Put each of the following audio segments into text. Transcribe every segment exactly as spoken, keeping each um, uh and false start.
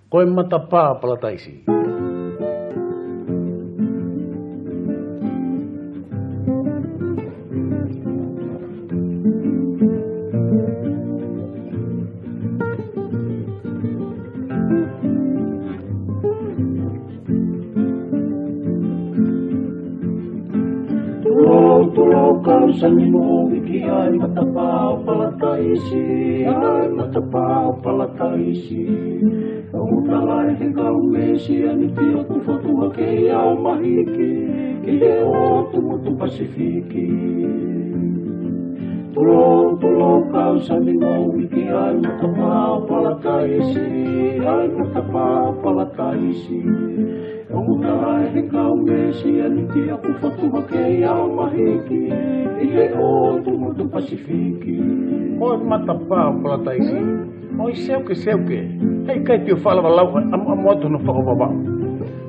Ko e Matapā ʻo Palataisi. Tulou, tulou, kau sani mo viki ai Matapā ʻo Palataisi, ai Matapā ʻo Palataisi. ʻOku tala ʻe he kau Mesianiti ʻoku fotu hake ia ʻo mahiki ki he ʻotu motu Pasifiki. Tulou, tulou, kau sani mo viki ai Matapā ʻo Palataisi, ai Matapā ʻo Palataisi. ʻOku tala ʻe he kau Mesianiti ʻoku fotu hake ia ʻo mahiki ki he ʻotu motu Pasifiki. Ko e Matapā ʻo Palataisi. ʻOi seuke, seuke. Heʻikai te u faʻa lava lau ʻamuʻamu atu hono fakaʻofoʻofa.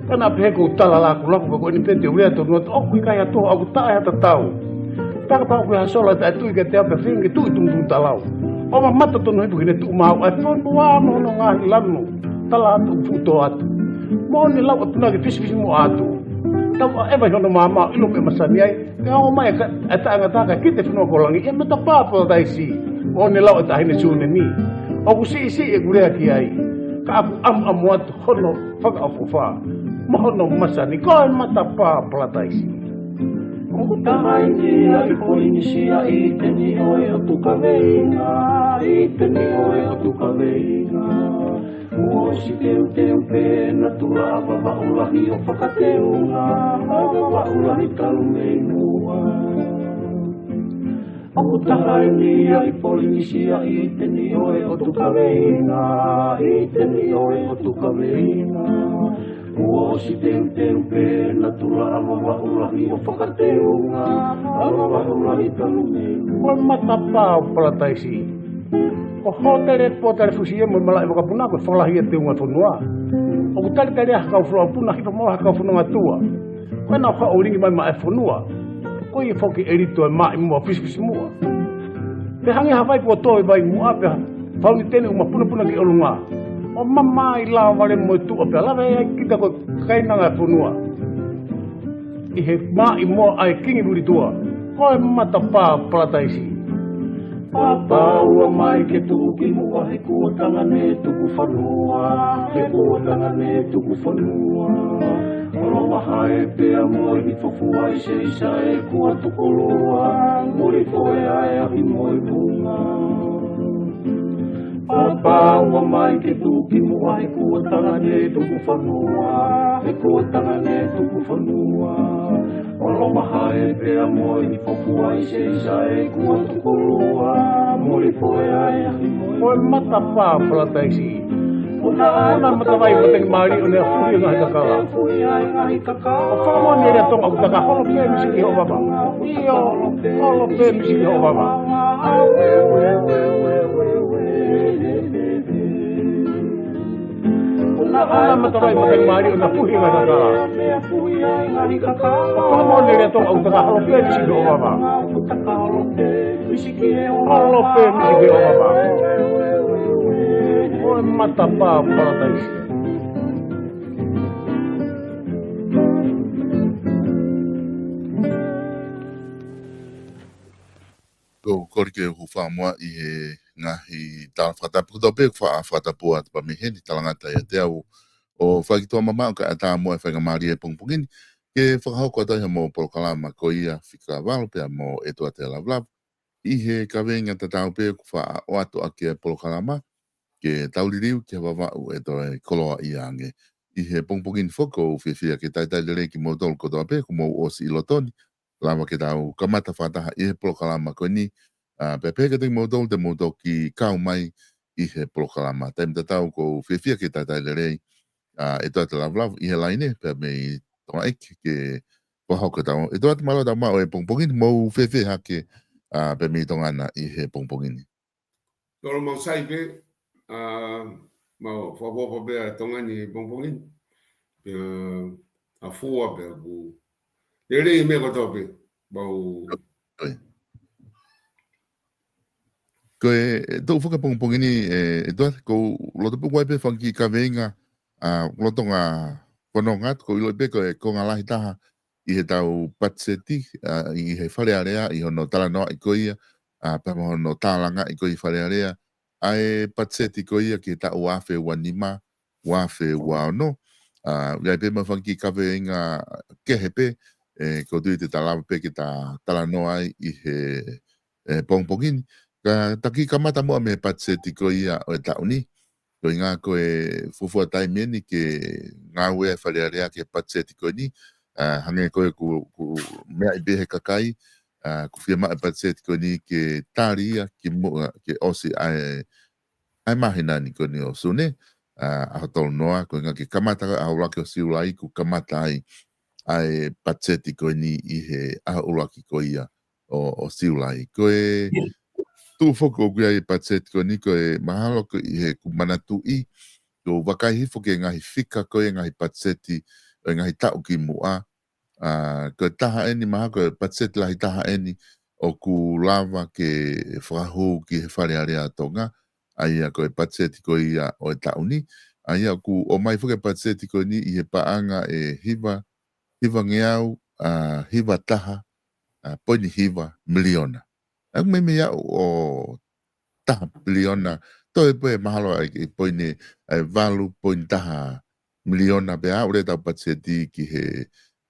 Ka naʻa pehē ʻoku ou tala lakulaku ka ko eni pē te u lea tonu atu. ʻOku ʻikai ha toho, ʻoku taʻe ha tatau. Taka pau ke ha sola taʻetui ke te ape feinga ke tuʻu ʻi tumutumu talau. ʻO mamata tonu hifo ki heʻene tuʻu maau ʻa e fonua mo hono ngaahi lanu. Tala atu ʻoku fuʻu tō atu. Mo ne lau atu na ke fisifisimuʻa atu. Tau ʻaʻeva ʻi hono maama ʻilo pē masani ai. Ke ʻomai e ka-, e taʻengata kae kite fonua ko langi, ʻe Matapā ʻo Palataisi. ʻO ne lau e taʻahine Sunemi. ʻOku siʻisiʻi ʻeku lea ki ai. Ka ʻoku ʻamuʻamu atu hono fakaʻofoʻofa. Mo hono masani, ko e Matapā ʻo Palataisi. ʻOku taha eni ia ʻi Polinisia ʻi ʻĪteni ʻo e ʻOtu Kaveinga, ʻĪteni ʻo e ʻOtu Kaveinga. Kuo ʻosi teuteu pē natula ʻa Vavaʻu Lahi ʻo fakateunga, ʻa Vavaʻu Lahi talu mei muʻa. ʻOku taha eni ia ʻi Polinisia ʻi ʻĪteni ʻo e ʻOtu Kaveinga, ʻi ʻĪteni ʻo e ʻOtu Kaveinga. Kuo ʻosi teuteu pē natula ʻa Vavaʻu Lahi ʻo fakateunga, ʻa Vavaʻu Lahi talu mei muʻa. Ko e Matapā ʻo Palataisi. Ko hōtele, pōtale fusi ia mo e malaʻe vakapuna ko e fakalahi ia teunga fonua. ʻOku talitali ʻa e kau foloupuna hifo mo e kau fononga tuʻa. Ko ena ʻoku haʻu ʻo lingi mai maʻa e fonua. Ko ia foki ʻe lito e maʻi muʻa fisifisimuʻa. Pea hangē ha vai kuo tō e vai muʻa pea fauniteni ʻoku mapunapuna ki ʻolunga. ʻO mamaʻo lava vale mo e tuʻa pea lave ai kita ko e kakai ʻa e fonua. ʻI he maʻi muʻa ʻa e kingi Vilitua, ko e Matapā ʻo Palataisi. Pāpā ua mai ke tuʻu ki muʻa he kuo tangane tuku fanua, he kuo tangane tuku fanua. ʻOlo vahae pea mo e hifo fua ʻi Seisae kuo tukulua, muli foe ʻa e ahi mo e vunga. Pāpā ua mai ke tuʻu ki muʻa he kuo tangane tuku fanua, he kuo tangane tuku fanua. ʻOlo vahae pea mo e hifo fua ʻi Seisae kuo tukulua, muli foe ʻa e ahi mo e vunga. Ko e Matapā ʻo Palataisi. Puna ʻa e matavai matangi mālie ʻo ne afuhi e ngaahi kakala. Afuhi ʻa e ngaahi kakala. ʻO fakamoʻoni e lea Tonga ʻoku taka holo pē misi ki hoʻo vava. ʻIo, holo pē misi ki hoʻo vava. Puna ʻa e matavai matangi mālie ʻo ne afuhi e ngaahi kakala. Afuhi ʻa e ngaahi kakala. ʻO fakamoʻoni e lea Tonga ʻoku taka holo pē misi ki hoʻo vava. Holo pē misi ki hoʻo vava. Ko e Matapā ʻo Palataisi. Ko e kole ke u hūfanga muʻa ʻi he ngaahi tala fakatapu kotoa pē kuo faʻa fakatapu atu pea mei heni, talangata ʻiate au ʻo fakakituʻa mamaʻo kae ʻatā muʻa e faingamālie he pongipongi ni ke fakahoko atu ai hoʻomou polokalama ko ia Fika Valu pea mo ʻEtuate Lavulavu. ʻI he kaveinga tatau pē kuo faʻa ʻoatu ʻaki e polokalama, ke tau liliu ki he Vavaʻu ʻe toe koloaʻia ange. ʻI he pongipongi ni foki ʻoku ou fiefia ke talitali lelei kimoutolu kotoa pē kuo mou ʻosi ʻi loto ni, lava ke tau kamata fakataha ʻi he polokalama ko eni, ā, pea pehē kiate kimoutolu te mou toki kau mai ʻi he polokalama. Taimi tatau ʻoku ou fiefia ke talitali lelei, ā, ʻEtuate Lavulavu ʻi he laine pea mei Tonga ʻEiki ke fakahoko atu. ʻEtuate, mālō e tau maʻu e pongipongi ni, mou fēfē hake, ā, pea mei Tonga na ʻi he pongipongi ni. Tolo mau sai pē, ā, mau fakaʻofoʻofa pē ʻa Tonga ni he pongipongi ni. Pea ʻafua pea ʻoku lelei meʻa kotoa pē. Mau. Ko e, ko e, tuʻu foki he pongipongi ni, ē, ʻEtuate, ʻoku ou loto pē ʻoku ʻi ai pē fanga kiʻi kaveinga, ʻa, lolotonga fononga atu, ʻoku ou ʻiloʻi pē ko e konga lahi taha ʻi heʻetau patiseti, ʻa, ʻi he Fale Alea, ʻi hono talanoaʻi ko ia, ʻa, pea mo hono tālangaʻi ko ia ʻi Fale Alea, ʻa e patiseti ko ia ki he taʻu ua afe ua nima, ua afe ua ono. ʻA, ʻoku ʻi ai pē mo e fanga kiʻi kaveinga kehe pē, ʻe, ʻoku ou tui te ta lava pē ke ta talanoa ai ʻi he, ʻe, pongipongi ni. Ka ta kiʻi kamata muʻa mei he patiseti ko ia ʻo e taʻu ni. Ko e ʻuhinga ko e fuofua taimi eni ke ngāue ʻa e Fale Alea ki he patiseti ko eni. ʻA, hangē ko ē ʻoku, ʻoku meaʻi pē ʻe he kakai, ʻa, ʻoku fiemaʻu e patiseti ko eni ke tali ia kimuʻa ke ʻosi ʻa e, ʻa e māhina ni ko eni ʻo Sune, ʻa, ʻaho tolu noa, ko e ʻuhinga ke kamata ʻaho ʻuluaki ʻo Siulai, kuo kamata ai ʻa e patiseti ko eni ʻi he ʻaho ʻuluaki ko ia ʻo, ʻo Siulai. Ko e tuʻu foki ʻoku ʻi ai e patiseti ko eni, ko e mahalo ko ē ʻi heʻeku manatuʻi, ʻoku ou vakai hifo ki he ngaahi fika ko ē ngaahi patiseti ʻo e ngaahi taʻu kimuʻa. ʻA, ko e taha eni mahalo ko e patiseti lahi taha eni ʻoku lava ke fakahū ki he Fale Alea ʻo Tonga, ʻa ia ko e patiseti ko ia ʻo e taʻu ni, ʻa ia ʻoku ʻomai foki e patiseti ko eni ʻi he paʻanga ʻe hiva, hivangeau, ʻa, hiva taha, ʻa, poini hiva miliona. ʻA, meimei aʻu ʻo taha piliona, toe pē mahalo ʻa e poini, ʻa e valu poini taha miliona pea aʻu leva ʻetau patiseti ki he,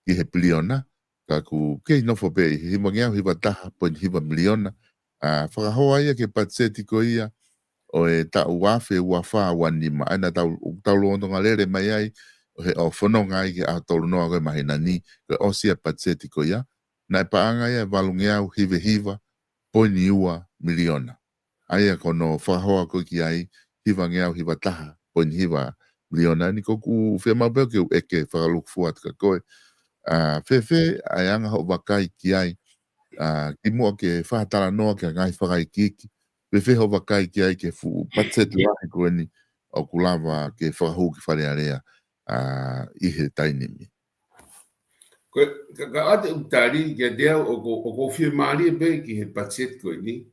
ki he piliona, ka ʻoku kei nofo pē ʻi he hivangeau hiva taha poini hiva miliona. ʻA, fakahoa ia ki he patiseti ko ia ʻo e taʻu ua afe ua fā ua nima, ʻa ia naʻa tau, tau lolotonga lele mai ai, ʻo he ʻo fononga ai ki he ʻaho tolu noa ko ē māhina ni, ko e ʻosi ʻa e patiseti ko ia, naʻe paʻanga ia ʻe valungeau hiva hiva poini ua miliona. ʻA ia ko hono fakahoa ko ē ki ai, hivangeau hiva taha poini hiva miliona ni. Ko ʻeku fiemaʻu pē ke u ʻeke fakalūkufua atu kia koe. ʻA, fēfē ʻa e anga hoʻo vakai ki ai, ʻa, kimuʻa ke fakatalanoa ki he ngaahi fakaikiiki, fēfē hoʻo vakai ki ai ki he fuʻu patiseti lahi ko eni ʻoku lava ke fakahū ki Fale Alea, ʻa, ʻi he taimi ni. Ko e, ka, ka ʻoatu ʻeku tali, kiate au ʻoku, ʻoku ou fiemālie pē ki he patiseti ko eni.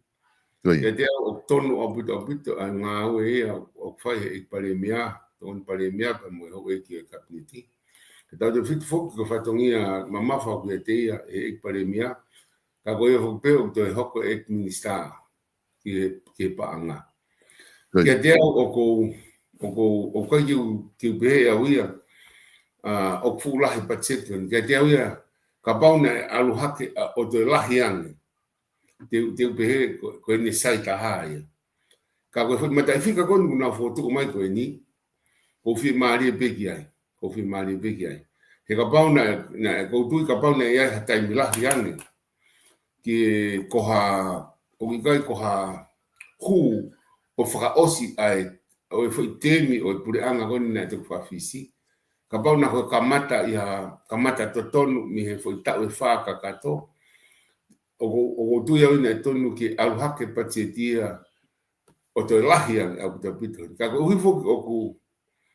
Ko ia. Kiate au ʻoku tonu ʻaupito ʻaupito ʻa e ngāue ia ʻoku fai ʻe he ʻEiki Palēmia, Tokoni Palēmia pea mo e houʻeiki ʻo e Kapineti. Ka tautautefito foki ko e fatongia mamafa ʻoku ʻiate ia ʻe he ʻEiki Palēmia, ka ko ia foki pē ʻoku toe hoko ʻEiki Minisitā ki he, ki he paʻanga. Ko ia. Kiate au ʻoku, ʻoku, ʻoku ʻikai ke u, ke u pehē ʻe au ia, ʻa, ʻoku fuʻu lahi patiseti ko eni. Kiate au ia, kapau naʻe ʻalu hake, ʻa, ʻo toe lahi ange, te u, te u pehē ko, ko ʻene sai taha ia. Ka ko e foʻi mataʻifika ko eni ʻoku nau fokotuʻu mai ko eni, ʻoku ou fiemālie pē ki ai. ʻOku ou fiemālie pē ki ai. He kapau naʻe, naʻe, ʻoku ou tui kapau naʻe ʻi ai ha taimi lahi ange, ke ko ha, ʻoku ʻikai ko ha hū ʻo fakaʻosi ʻa e, ʻo e foʻi temi ʻo e puleʻanga ko eni naʻe toki fakafisi. Kapau naʻe ko e kamata ia, kamata totonu mei he foʻi taʻu ʻe fā kakato, ʻoku, ʻoku ou tui au naʻe tonu ke ʻalu hake patiseti ia ʻo toe lahi ange ʻaupito ʻaupito. Ka koeʻuhi foki ʻoku,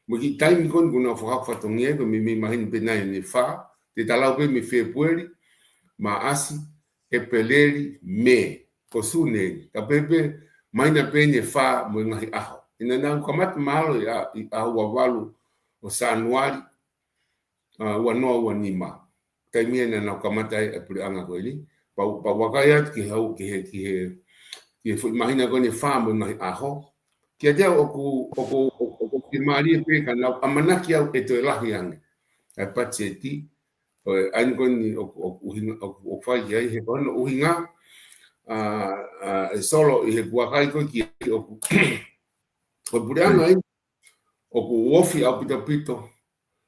mo e kiʻi taimi ko eni ʻoku nau fakahoko fatongia ai, ko e meimei māhina pē nai ʻe fā, te ta lau pē mei Fēpueli, Maʻasi, ʻEpeleli, Mē, ko Sune eni. Ka pehē pē māhina pē eni ʻe fā mo e ngaahi ʻaho. ʻI heʻenau kamata mahalo ʻi ʻa, ʻi ʻaho ua valu ʻo Sānuali, ʻa, ua noa ua nima. Taimi ia naʻa nau kamata ai e puleʻanga ko eni. Pea u, pea u vakai atu ki he hau, ki he, ki he, ki he foʻi māhina ko eni ʻe fā mo e ngaahi ʻaho. Kiate au ʻoku, ʻoku, ʻoku, ʻoku fiemālie pē ka nau ʻamanaki au ʻe toe lahi ange ʻa e patiseti ʻo e ʻaho ko eni ʻoku, ʻoku ʻuhinga, ʻoku, ʻoku fai ki ai he ko hono ʻuhinga, ʻa, ʻa, ʻe Solo ʻi heʻeku vakai ko ē ki ai ʻoku, ʻoku puleʻanga eni ʻoku ofi ʻaupito ʻaupito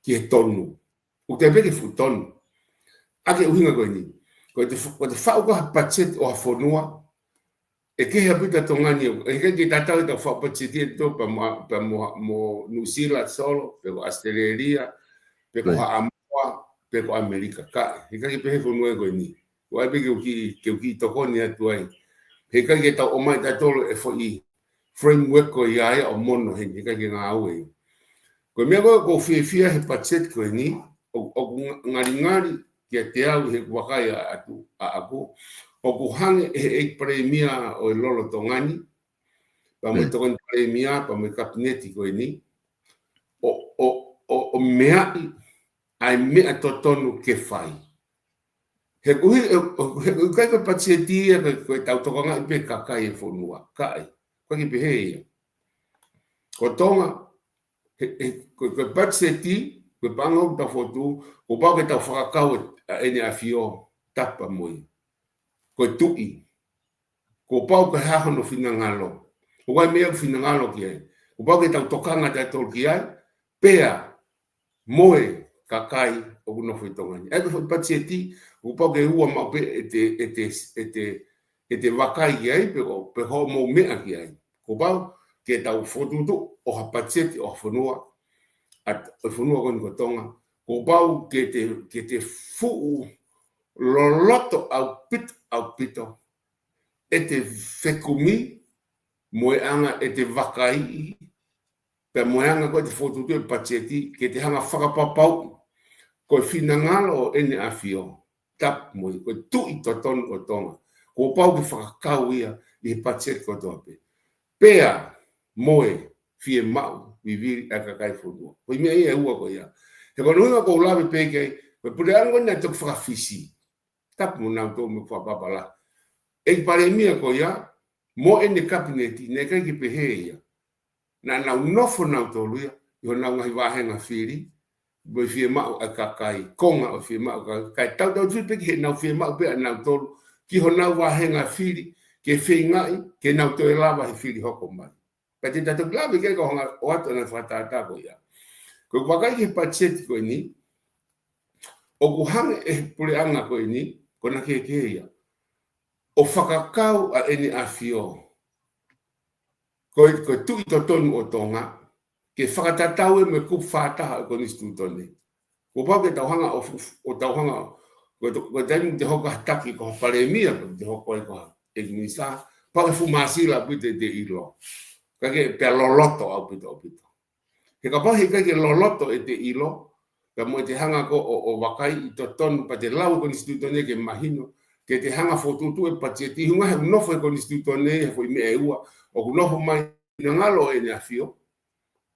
ki he tonu. ʻOku teʻeki ke fuʻu tonu. ʻA e ʻuhinga ko eni. Ko e te fa-, ko e te faʻu ko ē ha patiseti ʻo ha fonua, ʻe kehe ʻaupito ʻa Tonga ni, ʻe ʻikai ke tatau ʻetau faʻu patiseti ʻe tō pea mo, pea mo, mo Nuʻusila Solo, pe ko ʻAositelēlia, pe ko ʻIo. ha ʻAmoa, pe ko ʻAmelika. Ka, ʻe ʻikai ke pehē fonua ia ko eni. Ko e ʻai pē ke u kiʻi, ke u kiʻi tokoni atu ai. He ʻikai ke tau ʻomai tautolu e foʻi framework ko ia ia ʻo mono heni, ʻikai ke ngāue ia. Ko e meʻa ko ē ʻoku ou fiefia he patiseti ko eni, ʻo, ʻoku nga-, ngalingali kiate au heʻeku vakai atu, ʻaʻaku, ʻoku hangē ʻe he ʻEiki Palēmia ʻo e lolotonga ni, pea mo e Tokoni Palēmia, pea mo e Kapineti ko eni, ʻo, ʻo, ʻo, ʻo meaʻi ʻa e meʻa totonu ke fai. He ʻoku ʻi-, he ʻoku ʻikai ko e patiseti ia ko e, ko e tau tokangaʻi pē kakai e fonua. ʻIkai, ʻikai ke pehē ia. Ko Tonga, he, he, ko, ko e patiseti, ko e paʻanga ʻoku tau fokotuʻu, kuo pau ke tau fakakau ʻa ʻEne ʻAfio, Tapu mo ia. Ko e Tuʻi. Kuo pau ke hā hono finangalo. ʻOku ʻi ai meʻa ʻoku finangalo ki ai. Kuo pau ke tau tokanga tautolu ki ai, pea mo e kakai ʻoku nofo ʻi Tonga ni. ʻA ia ko e foʻi patiseti, kuo pau ke ua maʻu pē ʻete, ʻete, ʻete, ʻete vakai ki ai, pe ko, pe ko hoʻomou meʻa ki ai. Kuo pau ke tau fokotuʻutuʻu ʻo ha patiseti ʻo ha fonua, ʻa, ʻo e fonua ko eni ko Tonga. Kuo pau ke te, ke te fuʻu loloto ʻaupito, ʻaupito ʻete fekumi, mo e anga ʻete vakaiʻi, pea mo e anga ko ē ʻete fokotuʻutuʻu e patiseti, ke te hanga fakapapauʻi ko e finangalo ʻo ʻEne ʻAfio, Tapu mo ia, ko e Tuʻi totonu ʻo Tonga. Kuo pau ke fakakau ia ʻi he patiseti kotoa pē. Pea mo e fiemaʻu vivili ʻa e kakai e fonua. Ko e meʻa ia ʻe ua ko ia. He ko hono ʻuhinga ʻoku ou lave pē ki ai, ko e puleʻanga ko eni naʻe toki faka-Fisi. Tapu mo nautolu mo e fakapapala. ʻEiki Palēmia ko ia, mo ʻene kapineti, naʻe ʻikai ke pehē ia. Naʻa nau nofo nautolu ia ʻi honau ngaahi vāhenga fili, mo e fiemaʻu ʻa e kakai, konga ʻo e fiemaʻu ʻa e kakai. Kae tautautefito pē ki heʻenau fiemaʻu pē ʻanautolu ki honau vāhenga fili, ke feingaʻi ke nau toe lava he fili hoko mai. Pea te ta toki lave ki ai ka hanga ʻo ʻoatu ʻa e fakatātā ko ia. Ko e vakai ki he patiseti ko eni, ʻoku hanga ʻe he puleʻanga ko eni, ko ʻena kehekehe ia, ʻo fakakau ʻa ʻEne ʻAfio, ko e, ko e Tuʻi totonu ʻo Tonga, ke fakatatau ia mo e kupu fā taha ʻo e Konisitūtone. Kuo pau ke tau hanga ʻo fu-, ʻo tau hanga, ko e to-, ko e taimi te hoko ha taki ko ha Palēmia, ko e te hoko ai ko ha ʻEiki Minisitā, pau ke fuʻu māsila ʻaupito ʻete ʻilo. Kae kehe pea loloto ʻaupito, ʻaupito. He kapau he ʻikai ke loloto ʻete ʻilo, pea mo ʻete hanga ko ē ʻo, ʻo vakaiʻi totonu pea te lau e Konisitūtone ke mahino, ke te hanga fokotuʻutuʻu e patiseti, ʻuhinga he ʻoku nofo he Konisitūtone he foʻi meʻa ʻe ua, ʻoku nofo mai finangalo ʻEne ʻAfio,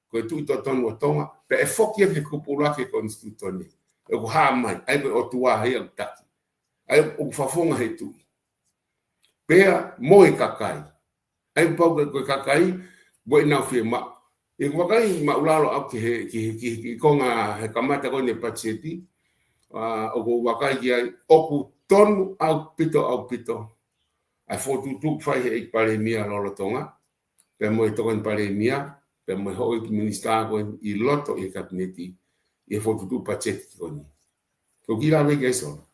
ko e Tuʻi totonu ʻo Tonga, pea ʻe foki ia ki he kupu ʻuluaki e Konisitūtone. ʻOku hā mai, ʻa ia ko e ʻOtua ia ʻoku taki. ʻA ia ʻoku fakafofonga he Tuʻi. Pea mo e kakai. ʻA ia ʻoku pau ke, ko e kakai, mo ʻenau fiemaʻu. ʻI heʻeku vakai māʻulalo ʻaʻaku ki he, ki he, ki he, ki he konga he kamata ko eni e patiseti, ʻa, ʻoku ou vakai ki ai, ʻoku tonu ʻaupito, ʻaupito ʻa e fokotuʻutuʻu ʻoku fai ʻe he ʻEiki Palēmia lolotonga, pea mo e Tokoni Palēmia, pea mo e Houʻeiki Minisitā ko ē ʻi loto ʻi he Kapineti, ʻi he fokotuʻutuʻu patiseti ko eni. Ko e kiʻi lave ki ai Solo.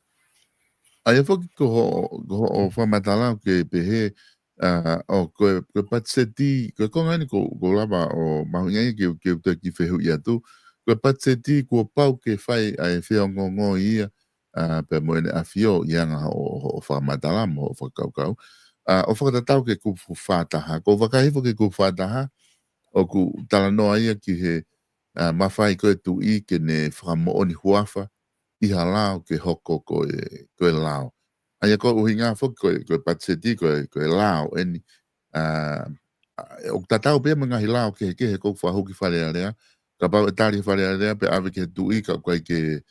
ʻA ia foki ko hoʻo, ko hoʻo fakamatala ʻoku ke pehē, ʻa, ʻo ko e, ko e patiseti, ko e konga eni ʻoku, ʻoku ou lava ʻo mahuʻinga ia ke, ke u toe kiʻi fehuʻi atu. Ko e patiseti kuo pau ke fai ʻa e feongoongo ia, ʻa, pea mo ʻEne ʻAfio ʻi he anga hoʻo, hoʻo fakamatala mo hoʻo fakakaukau. ʻA, ʻo fakatatau ki he kupu fā taha. ʻOku ou vakai hifo ki he kupu fā taha, ʻoku talanoa ia ki he, ʻa, mafai ko ē e Tuʻi ke ne fakamoʻoni huafa ʻi ha lao ke hoko ko e, ko e lao. ʻA ia ko e ʻuhinga foki ko e, ko e patiseti ko e, ko e lao eni. ʻA, ʻa, ʻoku tatau pē mo e ngaahi lao kehekehe ʻoku fakahū ki Fale Alea. Kapau ʻe tali Fale Alea pea ʻave ki he Tuʻi, ka ʻoku ʻikai ke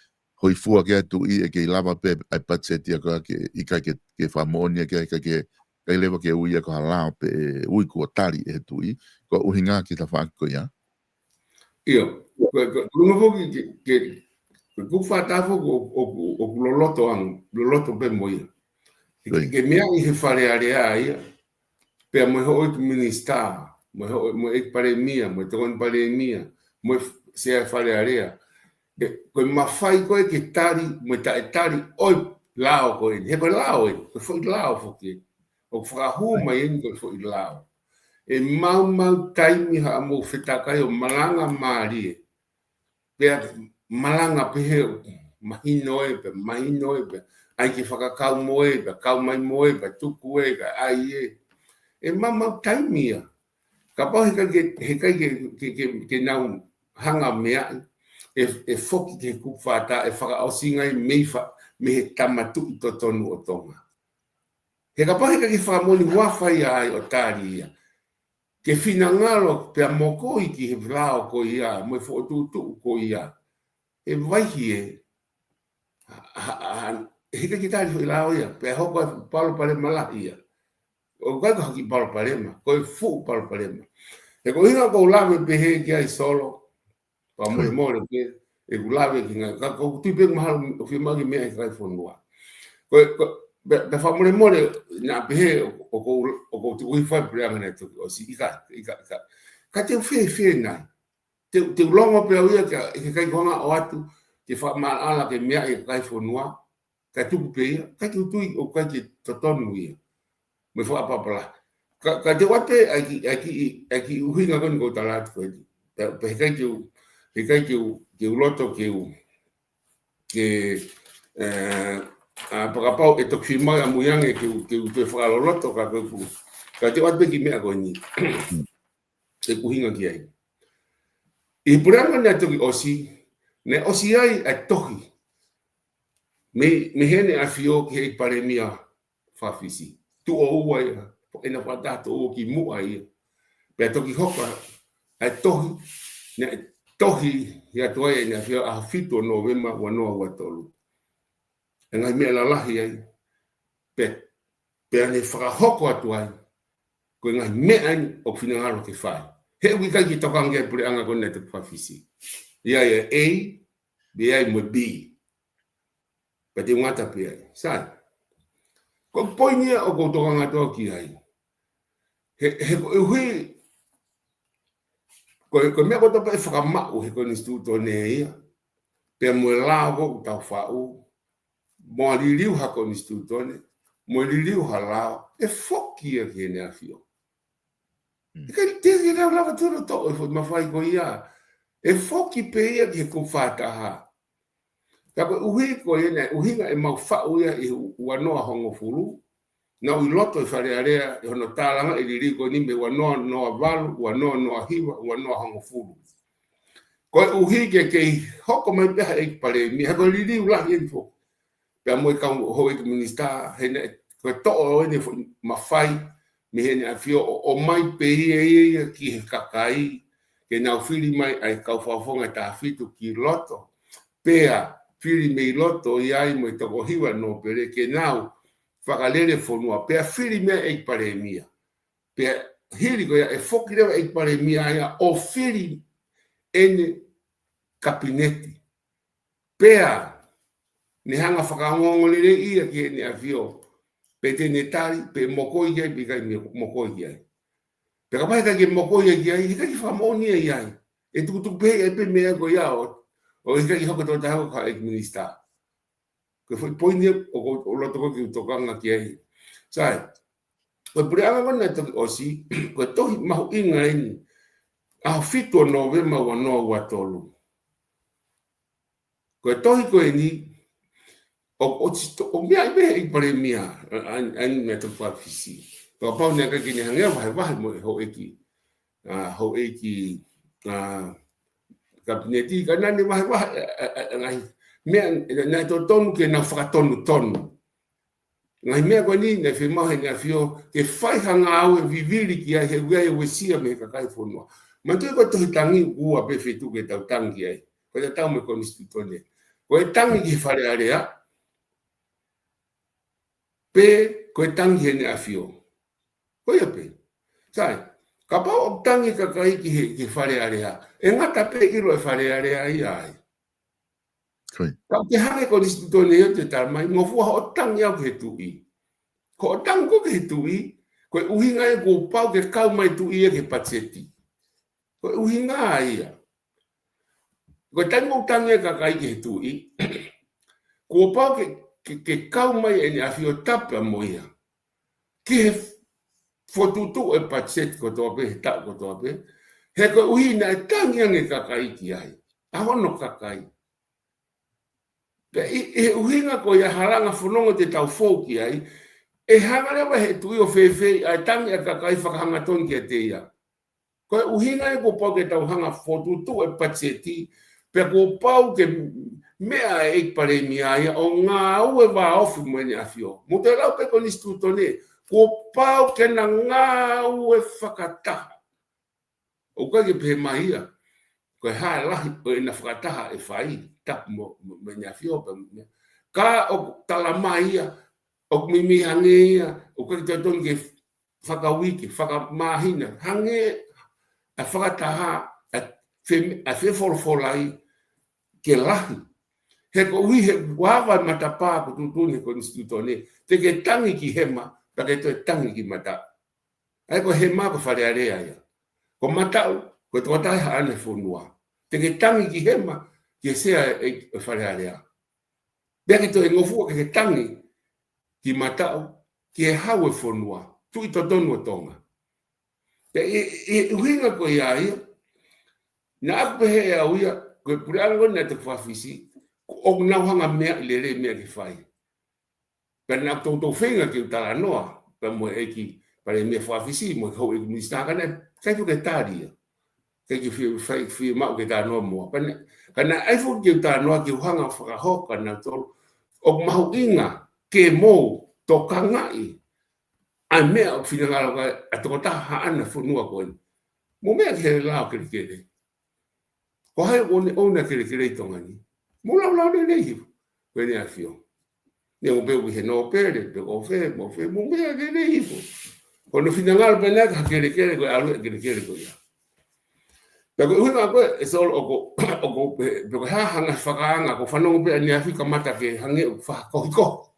hōifua ki ai e Tuʻi, ʻe kei lava pē ʻa e patiseti ia ko ē ke, ʻikai ke, ke fakamoʻoni ia ke, ʻikai ke, ʻikai leva ke ui ia ko ha lao pē ʻe ui kuo tali ʻe he Tuʻi. Ko e ʻuhinga ki he tafaʻaki ko ia. ʻIo, ko e, ko e, ko e ngofo ki, ki, ki, ko e kupu fā taha foki ʻoku, ʻoku, ʻoku loloto ange, loloto pē mo ia. Ke, ke meaʻi he Fale Alea ia, pea mo e Houʻeiki Minisitā, mo e Houʻe-, mo e ʻEiki Palēmia, mo e Tokoni Palēmia, mo e f-, Sea Fale Alea. ʻE, ko e mafai ko ē ke tali, mo e taʻetali ʻo e lao ko eni. He ko e lao eni, ko e foʻi lao foki ē. ʻOku fakahū mai eni ko e foʻi lao. ʻE maumau taimi haʻamou fetakai ʻo malanga mālie. Pea malanga pehē ʻoku mahino ē, pea mahino ē, pea ʻai ke fakakau mo ē, pea kau mai mo ē, pea tuku ē, pea ʻai ē. ʻE maumau taimi ia. Kapau he ʻikai ke, he ʻikai ke, ke, ke, ke nau hanga meaʻi, ʻe, ʻe foki ki he kupu fā taha, ʻe fakaʻosinga ia mei fa-, mei he Tama Tuʻi totonu ʻo Tonga. He kapau he ʻikai ke fakamoʻoni huafa ia ai ʻo tali ia. ke finangalo pea mokoi ki he lao ko ia, mo e fokotuʻutuʻu ko ia. ʻE vaihi ē, ha, ha, ha, he ʻikai ke tali foʻi lao ia, pea hoko ʻa e palopalema lahi ia. ʻOku ʻikai ko ha kiʻi palopalema, ko e fuʻu palopalema. He ko e ʻuhinga ʻoku ou lave pehē ki ai Solo, pea mole mole ke, ʻeku lave ki he ngaahi, ka ʻoku ou tui pē mahalo ʻoku fiemaʻu ke meʻa ʻi he kakai fonua. Ko e, ko e, pea, pea fakamolemole, naʻa pehē, ʻoku, ʻoku ou, ʻoku ou tuku hifo ʻa e puleʻanga naʻe toki ʻosi, ʻikai, ʻikai, ʻikai. Ka te u fēfē nai. Te, te u longo pē au ia ke, ke ʻikai ko ha ʻoatu, ke fakamaʻalaʻala ke meʻa ʻi he kakai fonua, ka tuku pē ia, ka te u tui ʻoku ʻikai ke totonu ia. Mo e fakapapala. Ka, ka te u ʻoatu pē ʻa e kiʻi, ʻa e kiʻi, ʻa e kiʻi ʻuhinga ko eni ʻoku ou tala atu ko eni. Pea, pea heʻikai ke u, heʻikai ke u, ke u loto ke u, ke, ē, ʻa, pea kapau ʻe toki fiemaʻu ʻamui ange ke u, ke u toe fakaloloto ka ko e pu. Ka te u ʻoatu pē kiʻi meʻa ko eni. ʻEku ʻuhinga ki ai. ʻI he puleʻanga naʻe toki ʻosi, naʻe ʻosi ai ʻa e tohi mei, mei Heʻene ʻAfio ki he ʻEiki Palēmia faka-Fisi. Tuʻo ua ia, ʻena fakataha tuʻo ua kimuʻa ia. Pea toki hoko ʻa e tohi, naʻe tohi ʻi atu ai ʻEne ʻAfio ʻaho fitu ʻo Nōvema ua noa ua tolu. ʻA e ngaahi meʻa lalahi ai, pea, pea ne fakahoko atu ai, ko e ngaahi meʻa eni ʻoku finangalo ke fai. He ʻoku ʻikai ke tokanga ki ai e puleʻanga ko eni naʻe toki faka-Fisi. ʻI ai e A, ʻi ai mo e B. Pea te u ngata pē ai. Sai. Ko e poini ia ʻoku ou tokanga atu au ki ai. He, he koeʻuhi, ko e, ko e meʻa kotoa pē ʻe fakamaʻu he konisitūtone ia. Pea mo e lao ʻoku tau faʻu, mo e liliu ha konisitūtone, mo e liliu ha lao, ʻe foki ia ki Heʻene ʻAfio. Mm. ʻIkai te ke lau lava tonu toʻo e foʻi mafai ko ia. ʻE foki pē ia ki he kupu fakataha. Ka koeʻuhi ko ia naʻe ʻuhinga ʻemau faʻu ia ʻi he ua noa hongofulu. Naʻa ku ʻi loto ʻi Fale Alea, ʻi hono tālangaʻi e liliu ko eni mei ua noa noa valu, ua noa noa hiva, ua noa hongofulu. Koeʻuhi ke kei hoko mai pē ha ʻEiki Palēmia, he ko e liliu lahi eni foki. Pea mo e kau houʻeiki minisitā, he naʻe, ko e toʻo eni e foʻi mafai, mei Heʻene ʻAfio ʻo, ʻomai pē ia, ia, ia ki he kakai, ke nau fili mai ʻa e kau fakafofonga ʻe taha fitu ki loto. Pea fili mei loto ʻi ai mo e toko hiva nōpele ke nau fakalele fonua. Pea fili mei ai e ʻEiki Palēmia. Pea hili ko ia ʻe foki leva e ʻEiki Palēmia ia ʻo fili ʻene kapineti. Pea ne hanga fakaongoongoleleiʻi ia ki Heʻene ʻAfio, pe te ne tali, pe mokoi ki ai, pe ʻikai mokoi ki ai. Pea kapau heʻikai ke mokoi ia ki ai, heʻikai ke fakamoʻoni ia ʻi ai. ʻE tukutuku pē ia pē meʻa ko ia ʻo, ʻo heʻikai ke hoko e tokotaha ko e ʻEiki Minisitā. Ko e foʻi poini ia ʻoku ou loto ko ē ke u tokanga ki ai. Sai, ko e puleʻanga ko ē naʻe toki ʻosi, ko e tohi mahuʻinga eni, ʻaho fitu ʻo Nōvema ua noa ua tolu. Ko e tohi ko eni, ʻo, ʻo, ʻo meʻa ʻi he ʻEiki Palēmia, ʻa, ʻa, ʻa, meʻa toki faka-Fisi. Kapau naʻe ʻikai ke ne hanga ʻo vahevahe mo e houʻeiki, ʻa, houʻeiki, ʻa, kapineti, ka naʻa ne vahevahe, ʻa, ʻa, ʻa, ngaahi meʻa, naʻe totonu ke nau fakatonutonu. Ngaahi meʻa ko eni, naʻe fiemaʻu Heʻene ʻAfio, ke fai ha ngāue vivili ki ai he ʻoku ʻi ai e uesia mei he kakai fonua. Manatuʻi ko e tohi tangi ʻoku ua pē feituʻu ke tau tangi ki ai. Ko e tatau mo e konisitūtone. Ko e tangi ki Fale Alea, pe ko e tangi Heʻene ʻAfio. Ko ia pē. Sai, kapau ʻoku tangi e kakai ki he, ki Fale Alea. ʻE ngata pē ʻilo e Fale Alea ia ai. Ko ia. Ka ʻoku ke hanga he konisitūtone ia ʻo te tala mai, ngofua hoʻo tangi au ki he tuʻi. Ko hoʻo tangi ko ē ki he tuʻi, ko e ʻuhinga ia kuo pau ke kau mai e tuʻi ia ki he patiseti. Ko e ʻuhinga ia. Ko e taimi ʻoku tangi ai e kakai ki he tuʻi, kuo pau ke, ke, ke kau mai Heʻene ʻAfio tapu mo ia. Ki he fokotuʻutuʻu e patiseti kotoa pē, he taʻu kotoa pē. He koeʻuhi naʻe tangi ange e kakai ki ai. ʻA hono kakai. Pea ʻi, ʻi he ʻuhinga ko ia halanga fononga te tau fou ki ai, ʻe hanga leva he tuʻi ʻo fēfē ʻa e tangi ʻa e kakai fakahangatonu kiate ia. Ko e ʻuhinga ia kuo pau ke tau hanga fokotuʻutuʻu e patiseti, pea kuo pau ke meʻa e ʻEiki Palēmia ia ʻo ngāue vāofi mo Heʻene ʻAfio. Mou toe lau pē konisitūtone, kuo pau ke na ngāue fakataha. ʻOku ʻikai ke pehē mai ia ko e hā e lahi ʻo ʻena fakataha ʻe fai, Tapu mo, mo, mo ʻEne ʻAfio pea mo, ka ʻoku tala mai ia ʻoku meimei hangē ia ʻoku ʻikai totonu ke fakauike, fakamāhina, hangē ʻa e fakataha ʻa e fe-, ʻa e fefolofolai ke lahi. He koeʻuhi he ʻoku ava e matapā ʻoku tuʻutuʻuni he konisitūtone, te ke tangi ki hema, pea ke toe tangi ki mataʻu. ʻA ia ko hema ko e Fale Alea ia. Ko mataʻu, ko e tokotaha haʻane fonua. Te ke tangi ki hema, ki he sea ʻo e, ʻo e Fale Alea. Pea ke toe ngofua ke ke tangi ki mataʻu, ki he hau ʻo e fonua, tuʻi totonu ʻo Tonga. Pea ʻi, ʻi he ʻuhinga ko ia ia, naʻa ku pehē ʻe au ia, ko e puleʻanga ko eni naʻe toki fakafisi, ʻoku nau hanga meaʻi lelei e meʻa ke fai. Pea naʻa ku toutou feinga ke u talanoa pea mo e ʻEiki Palēmia fakafisi, mo e houʻeiki minisitā, ka naʻe ʻikai ke tali ia. ʻIkai ke fie, fie, fiemaʻu ke talanoa mo ia. Ka naʻe, ka naʻe ʻai foki ke u talanoa ke u hanga fakahoko kia nautolu ʻoku mahuʻinga ke mou tokangaʻi ʻa e meʻa ʻoku finangalo ki ai ʻa e tokotaha haʻane fonua ko eni. Mou meʻa ki he lao kelekele. Ko hai ʻoku ne ʻouna e kelekele ʻi Tonga ni? Mou laulau lelei hifo. Ko ʻEne ʻAfio. Neongo pē ʻoku ʻi he nōpele, pe ko fē, mo fē, mou meʻa lelei hifo. Ko hono finangalo pē ʻena ke ha kelekele, ko e ʻalu e kelekele ko ia. Pea ko e ʻuhinga ko ē, ʻe Solo, ʻoku, ʻoku pe, pe ko e hā ha ngaahi fakaanga, ʻoku fanongo pē ʻaneafi kamata ke hangē ʻoku fakakohikohi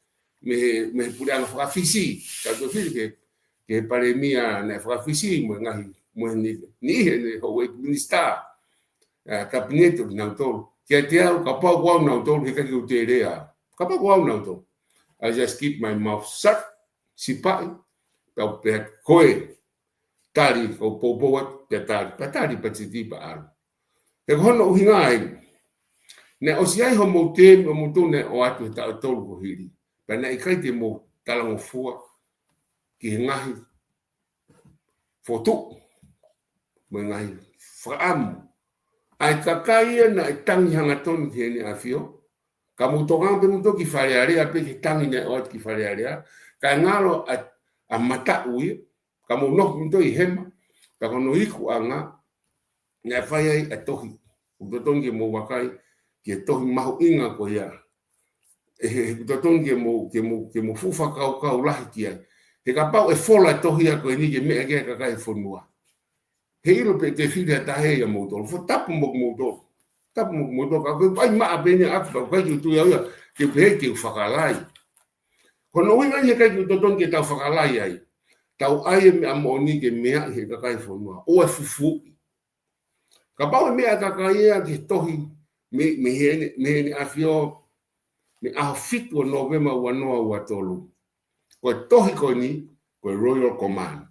mei he, mei he puleʻanga fakafisi, ka ko e fili ke, ke Palēmia naʻe fakafisi, mo e ngaahi, mo e niʻihi, niʻihi ʻene houʻeiki minisitā, ʻa e kapineti ʻo kinautolu. Kiate au, kapau ko au nautolu, he ʻikai ke u tele ia. Kapau ko au nautolu, I just keep my mouth shut, sipaʻi, pea u pehē ko e tali, ko e poupou atu, pea tali, pea tali, pea titi, pea ʻalu. He ko hono ʻuhinga ia, naʻe ʻosi ʻi ai hoʻomou tēmi ʻomoutolu naʻe ʻoatu he taʻu ʻe tolu kuo hili. Pea naʻe ʻikai te mou talangofua ki he ngaahi fokotuʻu mo e ngaahi fakaʻamu ʻa e kakai ia naʻe tangi hangatonu ki heʻene ʻAfio. Ka mou tokanga pē moutolu ki Fale Alea pē ki he tangi naʻe ʻoatu ki Fale Alea. Kae ngalo ʻa, ʻa mataʻu ia, ka mou nofo moutolu ʻi hema, ka ko hono ikuʻanga naʻe fai ai ʻa e tohi. ʻOku totonu ke mou vakai ki he tohi mahuʻinga ko ia. ʻE he, he ʻoku totonu ke mou, ke mou, ke mou fuʻu fakakaukau lahi ki ai. He kapau ʻe fola e tohi ia ko eni ke meʻa ki ai e kakai e fonua, he ʻilo pē te fili ha taha ia ʻia moutolu. Fo tapu mo moutolu. Tapu mo moutolu. Ka ko e ʻai maʻa pē ʻeni ʻaku, ka ʻoku ʻikai ke u tui au ia ke u pehē ke u fakalai. Ko hono ʻuhinga ia he ʻikai ke totonu ke tau fakalai ai. Tau ʻai e meʻa moʻoni ke meaʻi he kakai e fonua. ʻOua ʻe fufuuʻi. Kapau ʻe meʻa e kakai ia ki he tohi mei, mei heʻene, mei heʻene ʻAfio, mei he ʻaho fitu ʻo Nōvema ua noa ua tolu. Ko e tohi ko eni, ko e Royal Command.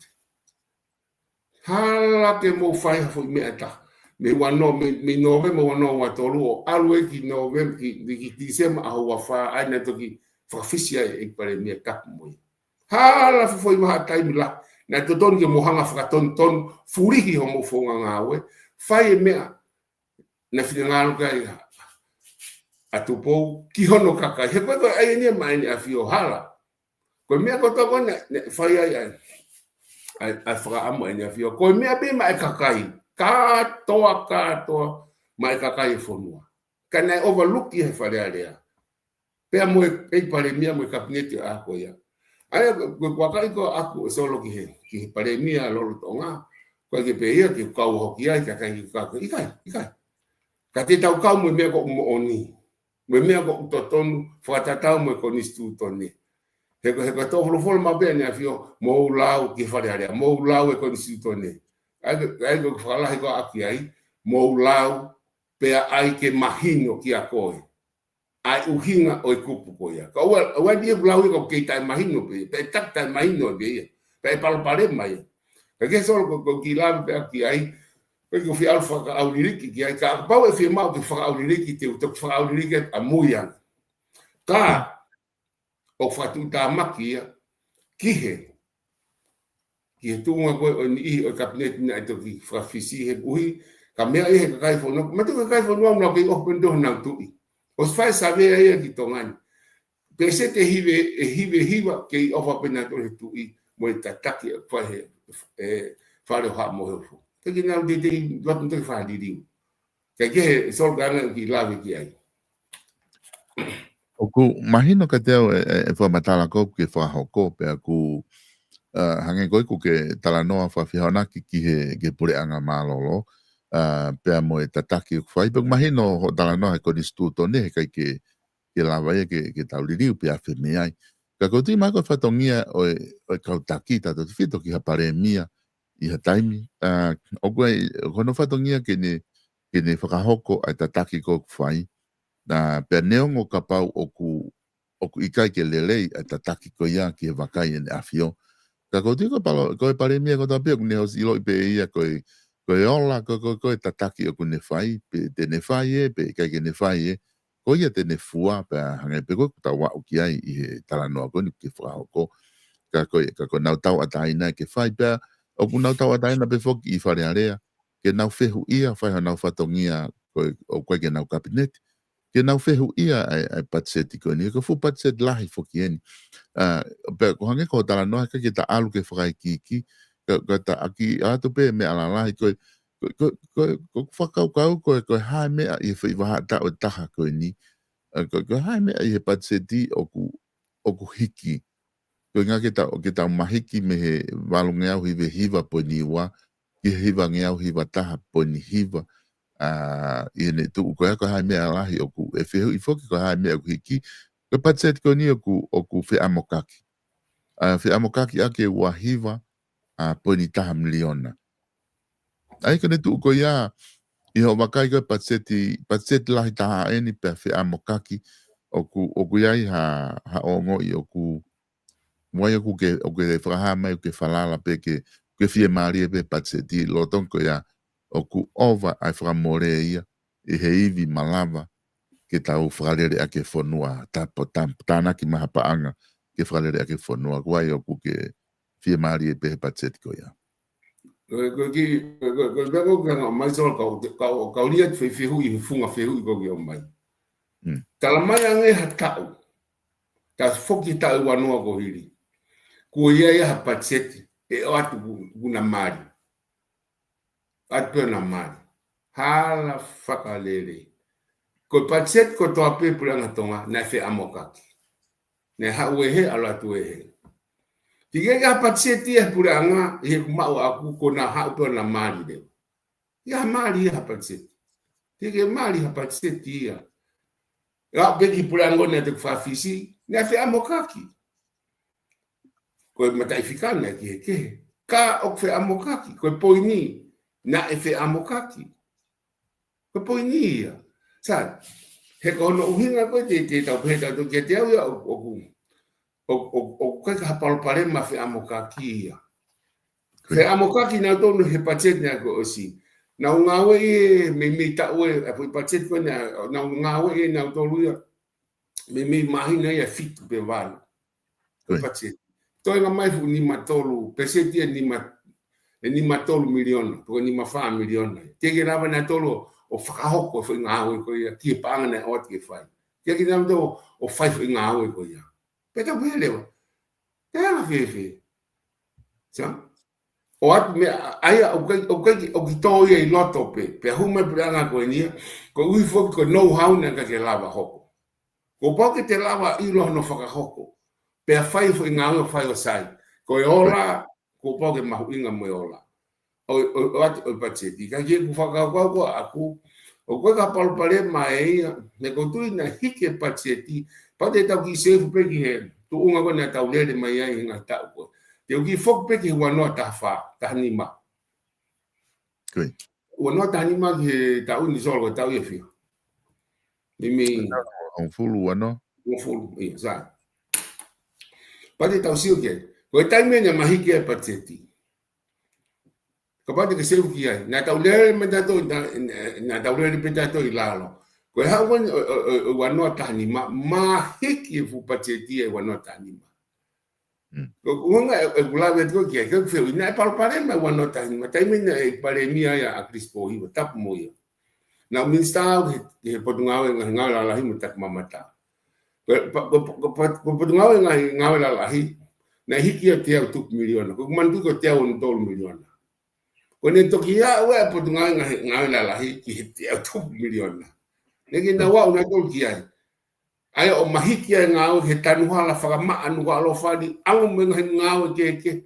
Hala ke mou fai ha foʻi meʻa ʻe taha. Mei ua noa, mei, mei Nōvema ua noa ua tolu ʻo ʻalu ē ki Nōvema, ki, ki, ki Tīsema ʻaho ua fā, ʻa ia naʻe toki fakafisi ai e Palēmia, tapu mo ia. Hala foʻi vahaʻa taimi lahi, naʻe totonu ke mou hanga fakatonutonu, fulihi hoʻomou founga ngāue, fai e meʻa naʻe finangalo ki ai ʻa Tupou ki hono kakai. He ko e, ko e ʻai eni ia maʻa ʻEne ʻAfio, hala. Ko e meʻa kotoa ko ē naʻe, naʻe fai ai ʻa e, ʻa e, ʻa e fakaʻamu ʻa ʻEne ʻAfio, ko e meʻa pē maʻa e kakai, kātoa, kātoa maʻa e kakai e fonua. Ka naʻe overlook ia he Fale Alea. Pea mo e, e Palēmia mo e kapineti ʻa ko ia. ʻA ia, ko, ko e vakai ko ē ʻaku ʻe Solo ki he, ki he Palēmia lolotonga, ʻoku ʻikai ke pehē ia ke u kau hoko ki ai, ka ʻikai ke u kau, ʻikai, ʻikai. Ka te tau kau mo e meʻa ʻoku moʻoni, mo e meʻa ʻoku totonu, fakatatau mo e konisitūtone. He ko, he ko e folofola maʻu pē ʻa ʻEne ʻAfio, mou lau ki he Fale Alea, mou lau e konisitūtone. ʻA ia, ʻa ia ko e fakalahi ko ē ʻaku ki ai, mou lau, pea ʻai ke mahino kiate koe ʻa e ʻuhinga ʻo e kupu ko ia. Ka ʻoua, ʻoua ʻe lau ia ka ʻoku kei taʻemahino pē, pea ʻe taki taʻemahino pē ia, pea ʻe palopalema ia. Ka ko e Solo ko, ko e kiʻi lave pē ʻaku ki ai, ko e ʻikai ke u fie ʻalu fakaʻauliliki ki ai, kapau ʻe fiemaʻu ke fakaʻauliliki, te u toki fakaʻauliliki atu ʻamui ange. Ka ʻoku fakatuʻutāmaki ia ki he, ki he tuʻunga ko ē ʻo e niʻihi ʻo e kapineti naʻe toki fakafisi he ʻuhi, ka meaʻi he kakai e fonua, ma tu kakai e fonua naʻa nau kei ʻoho pē ʻo nau tuʻi. ʻOsi fai e savea ia ki Tonga ni. Pēseti ʻe hiva, ʻe hiva hiva kei ʻofa pē ʻo nau tuʻi he tuʻi mo e tataki ʻe fai he, e, Fale ʻo Haʻa Moheofo. Teʻeki ke nau teitei ʻoatu ʻo fai ha liliu. Kae kehe, Solo, ka ʻoku ke lave ki ai. ʻOku mahino kiate au e, e, e fakamatala ko ē ʻoku ke fakahoko, pea ʻoku, ʻa, hangē ko ē ʻoku ke talanoa fakafehoanaki ki he, ki he puleʻanga mālōlō, ʻa, pea mo e tataki ʻoku fai, pea ʻoku mahino hoʻo talanoa he konisitūtone, heʻikai ke, ke lava ia ke, ke tau liliu pe afe mei ai. Ka ʻoku ou tui mai ko e fatongia ʻo e, ʻo e kau taki, tautautefito ki ha palēmia ʻi ha taimi, ʻa, ʻoku ʻi ai, ʻoku hono fatongia ke ne, ke ne fakahoko ʻa e tataki ko ē ʻoku fai. ʻA, pea neongo kapau ʻoku, ʻoku ʻikai ke lelei ʻa e tataki ko ia ki he vakai ʻEne ʻAfio. Ka ʻoku ou tui ko e palo-, ko e palēmia kotoa pē ʻoku ne ʻosi ʻiloʻi pē ʻe ia ko e, ko e ola, ko, ko, ko e tataki ʻoku ne fai, pe te ne fai ē, pe ʻikai ke ne fai ē. Ko ia te ne fua, pea hangē pē ko ē ʻoku tau aʻu ki ai ʻi he talanoa ko eni ʻoku ke fakahoko. Ka ko e, ka ko ʻenau tauʻatāina ke fai, pea ʻoku nau tauʻatāina pē foki ʻi Fale Alea, ke nau fehuʻia, fai honau fatongia ko ē, ʻoku ʻikai ke nau kapineti, ke nau fehuʻia ʻa e, ʻa e patiseti ko eni, ko e fuʻu patiseti lahi foki eni. ʻA, pea ʻoku hangē ko hoʻo talanoa, heʻikai ke ta ʻalu ke fakaikiiki, ka, ka ta ʻaki atu pē meʻa lalahi ko ē, ko, ko, ko, ko e fakakaukau ko ē, ko e hā e meʻa ʻi he foʻi vahaʻa taʻu ʻe taha ko eni. ʻA, ko, ko e hā e meʻa ʻi he patiseti ʻoku, ʻoku hiki. Ko e ʻuhinga ke tau, ke tau mahiki mei he valungeau hiva hiva poini ua, ki he hivangeau hiva taha poini hiva. ʻA, ʻi heʻene tuʻu ko ē, ko e hā e meʻa lahi ʻoku, ʻe fehuʻi foki ko e hā e meʻa ʻoku hiki. Ko e patiseti ko eni ʻoku, ʻoku feʻamokaki. ʻA, feʻamokaki ʻaki e ua hiva, ʻa, poini taha miliona. ʻA ia ko ʻene tuʻu ko ia, ʻi hoʻo vakai ko e patiseti, patiseti lahi taha eni pea feʻamokaki, ʻoku, ʻoku ʻi ai ha, ha ongoʻi ʻoku, ʻoku ʻi ai ʻoku ke, ʻoku ke fakahā mai ʻoku ke falala pē ke, ke fiemālie pē patiseti lolotonga ko ia, ʻoku ʻova ʻa e fakamole ia, ʻi he ivi malava, ke tau fakalele ʻaki e fonua, tapo, tam-, tānaki mai ha paʻanga, ke fakalele ʻaki e fonua, ʻoku ʻi ai ʻoku ke fiemālie pē he patiseti ko ia. Ko, ko ki, ko, ko, ko, ko, ko, ko, mai Solo kau, kau, kau lia te fai fehuʻi, he funga fehuʻi ko ki o mai. Mm. Tala mai ange ha taʻu. Ta foki taʻu ʻe ua noa ko hili. Kuo ʻi ai ha patiseti, ʻe ʻoatu ku, kuo na mali. ʻAtu pē ʻo na mali. Hala fakalele. Ko e patiseti kotoa pē puleʻanga Tonga, naʻe feʻamokaki. Naʻe haʻu ʻe he, ʻalu atu ʻe he. Teʻeki ke ʻi ai ha patiseti ʻi he puleʻanga, ʻi he kuo maʻu ʻaku ko ena haʻu pē ʻo na mali leva. ʻI ai ha mali ʻi ha patiseti. Teʻeki ke mali ha patiseti ia. ʻE aʻu pē ki he puleʻanga ʻo ne te kufafisi, naʻe feʻamokaki. Ko e mataʻifika naʻe kehekehe. Ka ʻoku feʻamokaki, ko e poini, naʻe feʻamokaki. Ko e poini ia. Sai, he ko hono ʻuhinga ko ē te, te tau pehē tautolu kiate au ia ʻo, ʻo, ʻo, ʻo, ʻo ʻikai ke ha palopalema feʻamokaki ia. Feʻamokaki nautolu he patiseti naʻe kuo ʻosi. Nau ngāueʻi e meimei taʻu ē, ʻa e foʻi patiseti ko ē naʻa nau ngāueʻi ʻe nautolu ia. Meimei māhina ia ʻe fitu pe valu. Ko e patiseti. Toenga mai fuʻu nima tolu, peseti ʻe nima, ʻe nima tolu miliona, pe ko e nima fā miliona. Teʻeki ke lava nautolu ʻo fakahoko e foʻi ngāue ko ia, ki he paʻanga naʻe ʻoatu ke fai. Teʻeki ke lava nautolu ʻo fai foʻi ngāue ko ia. Pea tau pehē leva. Te anga fēfē. Sa? ʻOatu meʻa, ʻa ia, ʻoku ʻikai, ʻoku ʻikai, ʻoku ʻikai tō ia ʻi loto pē, pea hū mai puleʻanga ko eni ia, koeʻuhi foki ko e know-how naʻe ʻikai ke lava hoko. Kuo pau ke te lava ʻilo hono fakahoko. Pea fai foʻi ngāue ʻo fai ʻo sai. Ko e ola, kuo pau ke mahuʻinga mo e ola. ʻO, ʻo, ʻoatu ʻo e patiseti. Ka ki heʻeku fakakaukau ko ē ʻaʻaku, ʻoku ʻikai ha palopalema ʻe ia, he ʻoku ou tui naʻe hiki e patiseti, pea te tau kiʻi save pē ki he tuʻunga ko ē naʻa tau lele mai ai he ngaahi taʻu ko ē. Te u kiʻi foki pē ki he ua noa taha fā, taha nima. Ua noa taha nima ki he taʻu ni Solo, ko e taʻu ia ʻe fiha? Meimei hongofulu, ua noa. Hongofulu, ʻio, sai. Pea te tau sio ki ai. Ko e taimi naʻe mahiki ai e patiseti. Kapau te ke save ki ai. Naʻa tau lele mai tautolu, naʻa, naʻa tau lele pē tautolu ʻi lalo. Ko e haʻu ko ē ʻo, ʻo, ʻo, ʻo ua noa taha nima, mahiki e fuʻu patiseti ʻi he ua noa taha nima. Mm. Ko e ʻuhinga ʻe, ʻeku lave atu ko ē ki ai, ko e fehuʻi, naʻe palopalema ua noa taha nima, taimi naʻe palēmia ai ʻa ʻAkilisi Pōhiva, tapu mo ia. Naʻa ku minisitā au he, he Potungāue Ngaahi Ngāue Lalahi mo Takimamata. Ko e pa-, ko, ko, ko, ko e Potungāue Ngaahi Ngāue Lalahi, naʻe hiki ia ʻe teau tupu miliona. Ko ʻeku manatuʻi ko e teau ono tolu miliona. ʻO ne toki aʻu ʻa e Potungāue Ngaahi, Ngāue Lalahi ki he teau tupu miliona. Naʻe ʻikai ke nau aʻu nautolu ki ai. ʻA ia ʻo mahiki ʻa e ngāue he tanu hala fakamaʻa Nukuʻalofa ni, ʻalu mo e ngaahi ngāue kehekehe.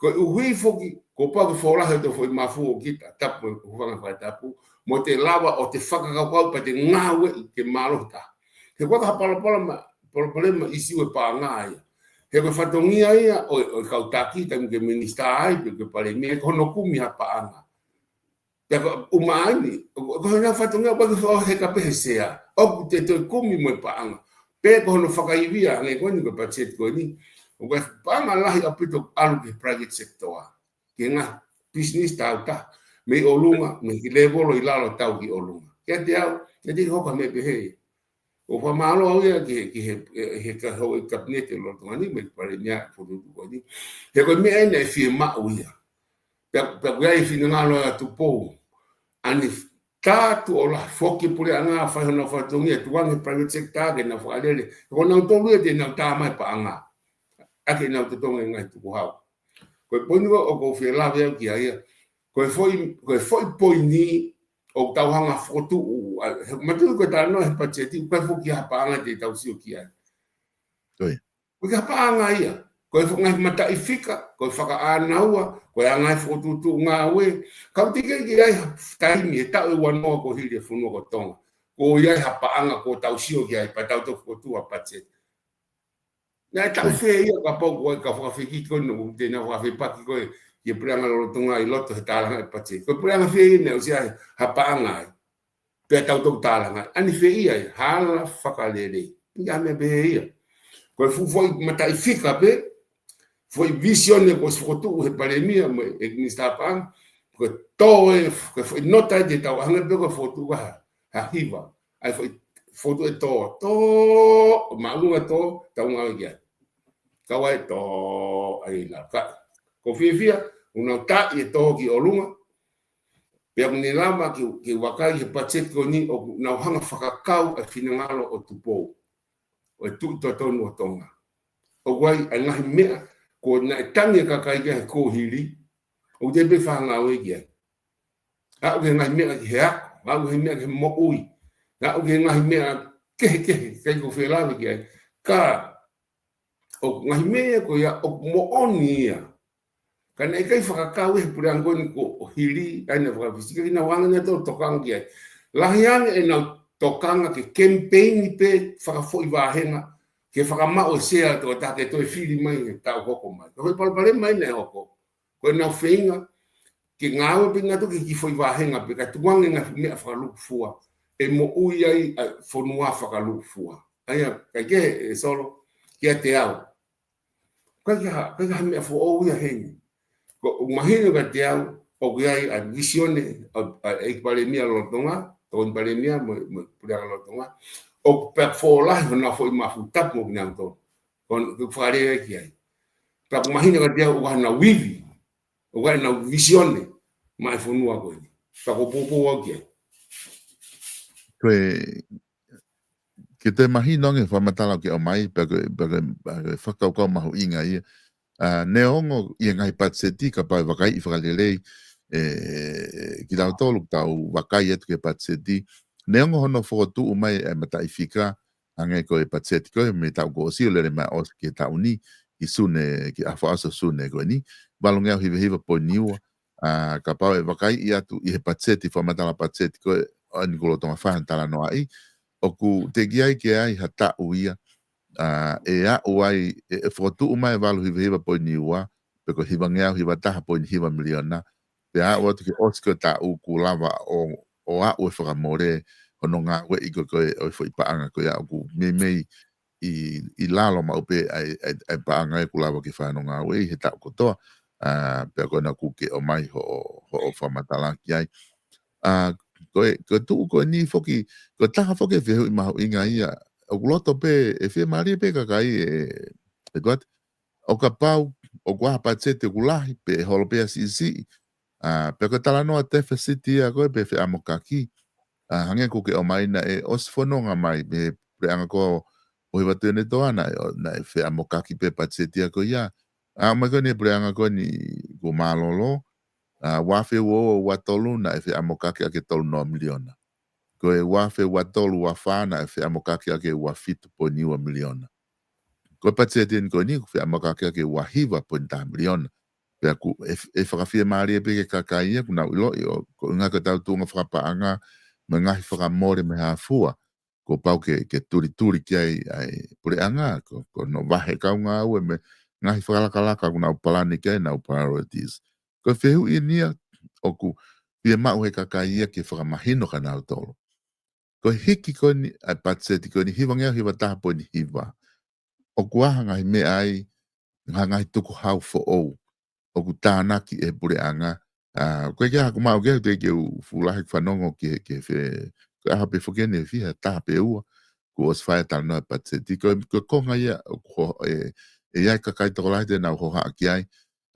Koeʻuhi foki, kuo pau ke folahi ʻa e foʻi mafu ʻo kita, tapu mo e hūfanga he fakatapu, mo te lava ʻo te fakakaukau pea te ngāueʻi ke mālohi taha. He ko e hā palopalema, palopalema ʻisiū e paʻanga ia. He ko e fatongia ia ʻo, ʻo e kau taki, taimi ko e minisitā ai, pe ko e palēmia, ko hono kumi ha paʻanga. Pea ko e ʻumaʻā ni, ʻo, ʻo, ko hono fatongia, ʻoku ʻikai ke faʻo heka pē he sea. ʻOku te toe kumi mo e paʻanga. Pe ko hono fakaivia, hangē ko eni ko e patiseti ko eni. ʻOku ʻi ai e paʻanga lahi ʻaupito ʻalu ki he private sector. Ki he ngaahi business tau ta. Mei ʻolunga, mei he lēvolo ʻi lalo tau ki ʻolunga. Kiate au, kiate au ʻoku hā meʻa pehē. ʻOku fakamālō au ia ki he, ki he, he ka hou e kapineti lolotonga ni, mei he palēmia fokotuʻutuʻu ko eni. He ko e meʻa eni ʻe fiemaʻu ia. Pea, pea ʻoku ʻi ai e finangalo ʻa Tupou. ʻA eni tā tuʻo lahi foki puleʻanga fai honau fatongia tuʻunga he private sector ke nau fakalele. Ko nautolu ia te nau tā mai paʻanga. ʻAki ʻenau totongi ngaahi tukuhau. Ko e poini ko ē ʻoku ou fie lave au ki ai ia. Ko e foʻi, ko e foʻi poini ʻoku tau hanga fokotuʻu. ʻA, he matu ko e talanoa he patiseti, ʻoku ʻikai foki ha paʻanga te tau sio ki ai. Ko e hā paʻanga ia? Ko e foʻi ngaahi mataʻifika, ko e fakaʻānaua, ko e anga e fokotuʻutuʻu ngāue. Kau tike ki ai ha taimi, he taʻu ʻe ua noa kuo hili e fonua ko Tonga. Kuo ʻi ai ha paʻanga kuo tau sio ki ai, pea tau toki fokotuʻu ha patiseti. Naʻe taʻu fē ia kapau ko e ka fakafekiki ko ē, ʻoku te nau fakafepaki ko ē, ki he puleʻanga lolotonga ʻi loto he tālanga e patiseti. Ko e puleʻanga fē ia naʻe ʻosi ʻi ai ha paʻanga ai. Pea tau toki tālanga. ʻA eni fē ia e hala fakalelei. ʻIkai ha meʻa pehē ia. Ko e fuʻu foʻi mataʻifika pē, foʻi vīsone kuo ʻosi fokotuʻu he palēmia mo e minisitā paʻanga. Ko e tō e, ko e foʻi nota te tau hanga pē ko e fokotuʻu ha, ha hiva. ʻA e foʻi fokotuʻu e tō, tō, māʻolunga tō, tau ngāue ki ai. Kau ai tō, ʻa ia la, ka. Ko e fiefia, ʻoku nau taʻi e tō ki ʻolunga. Pea ʻoku ne lava ke, ke vakai he patiseti ko eni ʻoku nau hanga fakakau e finangalo ʻo Tupou. ʻO e tuʻi totonu ʻo Tonga. ʻOku ʻi ai ʻa e ngaahi meʻa, ko e naʻe tangi e kakai ki ai he kuohili, ʻoku teʻeki ai fakangāueʻaki ai. Aʻu ki he ngaahi meʻa ki he ako, aʻu ki he meʻa ki he moʻui, aʻu ki he ngaahi meʻa kehekehe, ʻikai ke u fie lave ki ai. Ka, ʻoku ngaahi meʻa ko ia ʻoku moʻoni ia. Ka naʻe ʻikai fakakau ʻe he puleʻanga ko eni kuo hili, ʻa ia naʻe fakafisi, ka ʻikai ke nau hanga nautolu ʻo tokanga ki ai. Lahi ange ʻenau tokanga ke kemipeini pē fakafoʻi vāhenga, ke fakamaʻu e sea ʻo e tokotaha ke toe fili mai he taʻu hoko mai. Ko e palopalema ia naʻe hoko. Ko ʻenau feinga, ke ngāue pē nautolu ki he kiʻi foʻi vāhenga pē, kae tukuange ngaahi meʻa fakalūkufua. ʻE moʻui ai ʻa e fonua fakalūkufua. ʻA ia, kae kehe ʻe Solo, kiate au. ʻIkai ke ha, ʻikai ke ha meʻa foʻou ia heni. Ko, ʻoku mahino kiate au, ʻoku ʻi ai ʻa e vīsone, ʻa, ʻa e palēmia lolotonga, tokoni palēmia, mo, mo puleʻanga lolotonga. ʻOku pea folahi honau foʻi mafu tapu mo kinautolu. Ko, ko fakalea ki ai. Pea ʻoku mahino kiate au, ʻoku ʻi ai ʻenau ivi, ʻoku ʻi ai ʻenau vīsone, maʻa e fonua ko eni. Pea ʻoku ou poupou au ki ai. Ko e, ke toe mahino ange fakamatala ʻoku ke ʻomai, pea ko e, pea ko e, pea ko e fakakaukau mahuʻinga ia. ʻA, neongo ʻi he ngaahi patiseti kapau ʻe vakaiʻi fakalelei, ʻe, kitautolu ʻoku tau vakai atu ki he patiseti. Neongo hono fokotuʻu mai e mataʻifika, hangē ko e patiseti ko ē mei he taʻu kuo ʻosi ʻo lele mai ʻosi ki he taʻu ni, ki Sune, ki he ʻaho fakaʻosi ʻo Sune ko eni, valungeau hivahiva poini ua, ʻa, kapau ʻe vakaiʻi atu ʻi he patiseti, fakamatala patiseti ko ē, ʻa eni kuo lolotonga fai hono talanoaʻi, ʻoku teʻeki ai ke ʻi ai ha taʻu ia, ʻa, ʻe aʻu ai, ʻe, ʻe fokotuʻu mai e valu hivahiva poini ua, pe ko e hivangeau hiva taha poini hiva miliona, pea aʻu atu ki he ʻosi ko ē taʻu kuo lava ʻo, ʻo aʻu e fakamole, hono ngāueʻi ko ē, ko ē, ʻo e foʻi paʻanga ko ia ʻoku meimei ʻi, ʻi lalo maʻu pē ʻa e, ʻa e, ʻa e paʻanga ʻoku lava ke fai hono ngāueʻi he taʻu kotoa, ʻa, pea ko ena ʻoku ke ʻomai hoʻo, hoʻo fakamatala ki ai. ʻA, ko e, ko e tuʻu ko eni foki, ko e taha foki e fehuʻi mahuʻinga ia, ʻoku loto pē, ʻe fiemālie pē kakai ʻe, ʻe ko atu, ʻo kapau, ʻoku ʻi ai ha patiseti ʻoku lahi, pe ʻe holo pē ʻa siʻisiʻi, ʻa, pea ko e talanoa tefisiti ia ko ē pe feʻamokaki, ʻa, hangē ko ē ʻoku ke ʻomai naʻe ʻosi fononga mai, mei he puleʻanga ko ē ʻo Hiva Tuʻiʻonetoa naʻe, ʻo, naʻe feʻamokaki pē patiseti ia ko ia. ʻA, mai ko eni puleʻanga ko eni kuo mālōlō, ʻa, ua afe ua ua ua tolu naʻe feʻamokaki ʻaki e tolu noa miliona. Ko e ua afe ua tolu ua fā naʻe feʻamokaki ʻaki e ua fitu poini ua miliona. Ko e patiseti eni ko eni ʻoku feʻamokaki ʻaki e ua hiva poini taha miliona. Pea ʻoku, ʻe, ʻe fakafiemālie pē ki he kakai ia ʻoku nau ʻiloʻi ʻoku, ko e ʻuhinga ko ʻetau tuʻunga fakapaʻanga, mo e ngaahi fakamole mo e hā fua, kuo pau ke, ke tulituli ki ai ʻa e puleʻanga, ko, ko hono vahe kaungāue mo e ngaahi fakalakalaka ʻoku nau palani ki ai ʻenau priorities. Ko e fehuʻi eni ia ʻoku fiemaʻu he kakai ia ke fakamahino kia nautolu. Ko e hiki ko eni ʻa e patiseti ko eni hivangeau hiva taha poini hiva. ʻOku ʻi ai ha ngaahi meʻa ai, ha ngaahi tukuhau foʻou ʻoku tānaki ʻe he puleʻanga. ʻA, ko e ʻikai ke u maʻu ke, teʻeki ke u fuʻu lahi fanongo ki he, ki he fe-, ko e ʻaho pē foki eni ʻe fiha, taha pe ua, kuo ʻosi fai e talanoa e patiseti. Ko e, ko e konga ia ʻoku ho-, ʻe, ʻe ʻi ai e kakai tokolahi te nau hohaʻa ki ai.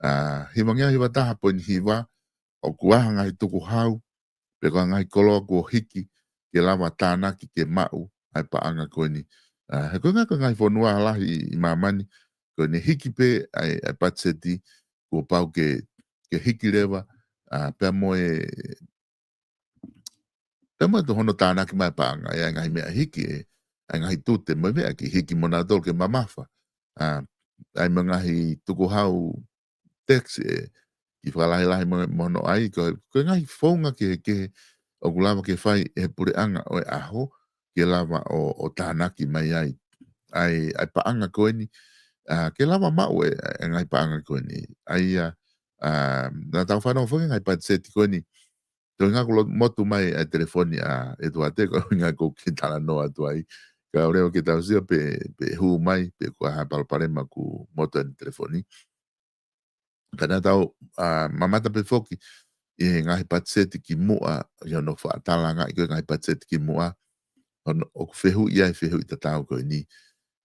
ʻA, hivangeau hiva taha poini hiva, ʻoku ʻi ai ha ngaahi tukuhau, pe ko e ngaahi koloa kuo hiki, ke lava tānaki ke maʻu ʻa e paʻanga ko eni. ʻA, he ko e ʻuhinga ko e ngaahi fonua lahi ʻi, ʻi māmani, ko ʻene hiki pē ʻa e, ʻa e patiseti, kuo pau ke, ke hiki leva, ʻa, pea mo e, pea mo e tō hono tānaki mai paʻanga, ʻa e ngaahi meʻa hiki ē, ʻa e ngaahi tute mo e meʻa ke hiki mo nautolu ke mamafa. ʻA, ʻa e mo e ngaahi tukuhau tax ē, ke fakalahilahi mo, mo hono ʻai, ko, ko e ngaahi founga kehekehe ʻoku lava ke fai ʻe he puleʻanga ʻo e ʻaho, ke lava ʻo, ʻo tānaki mai ai ʻa e, ʻa e paʻanga ko eni, ʻa, ke lava maʻu e, e ngaahi paʻanga ko eni. ʻA ia, ʻa, naʻa tau fanongo foki ngaahi patiseti ko eni, ko e ʻuhinga kuo lo-, motu mai ʻa e telefoni ʻa ʻEtuate, ko e ʻuhinga ʻoku ou kiʻi talanoa atu ai. Ka ʻoku leva ke tau sio pe, pe hū mai, pe ko e hā e palopalema kuo motu ʻene telefoni. Ka naʻa tau, ʻa, mamata pē foki ʻi he ngaahi patiseti kimuʻa, ʻi hono faʻa talangaʻi ko e ngaahi patiseti kimuʻa, hono, ʻoku fehuʻi ai e fehuʻi tatau ko eni.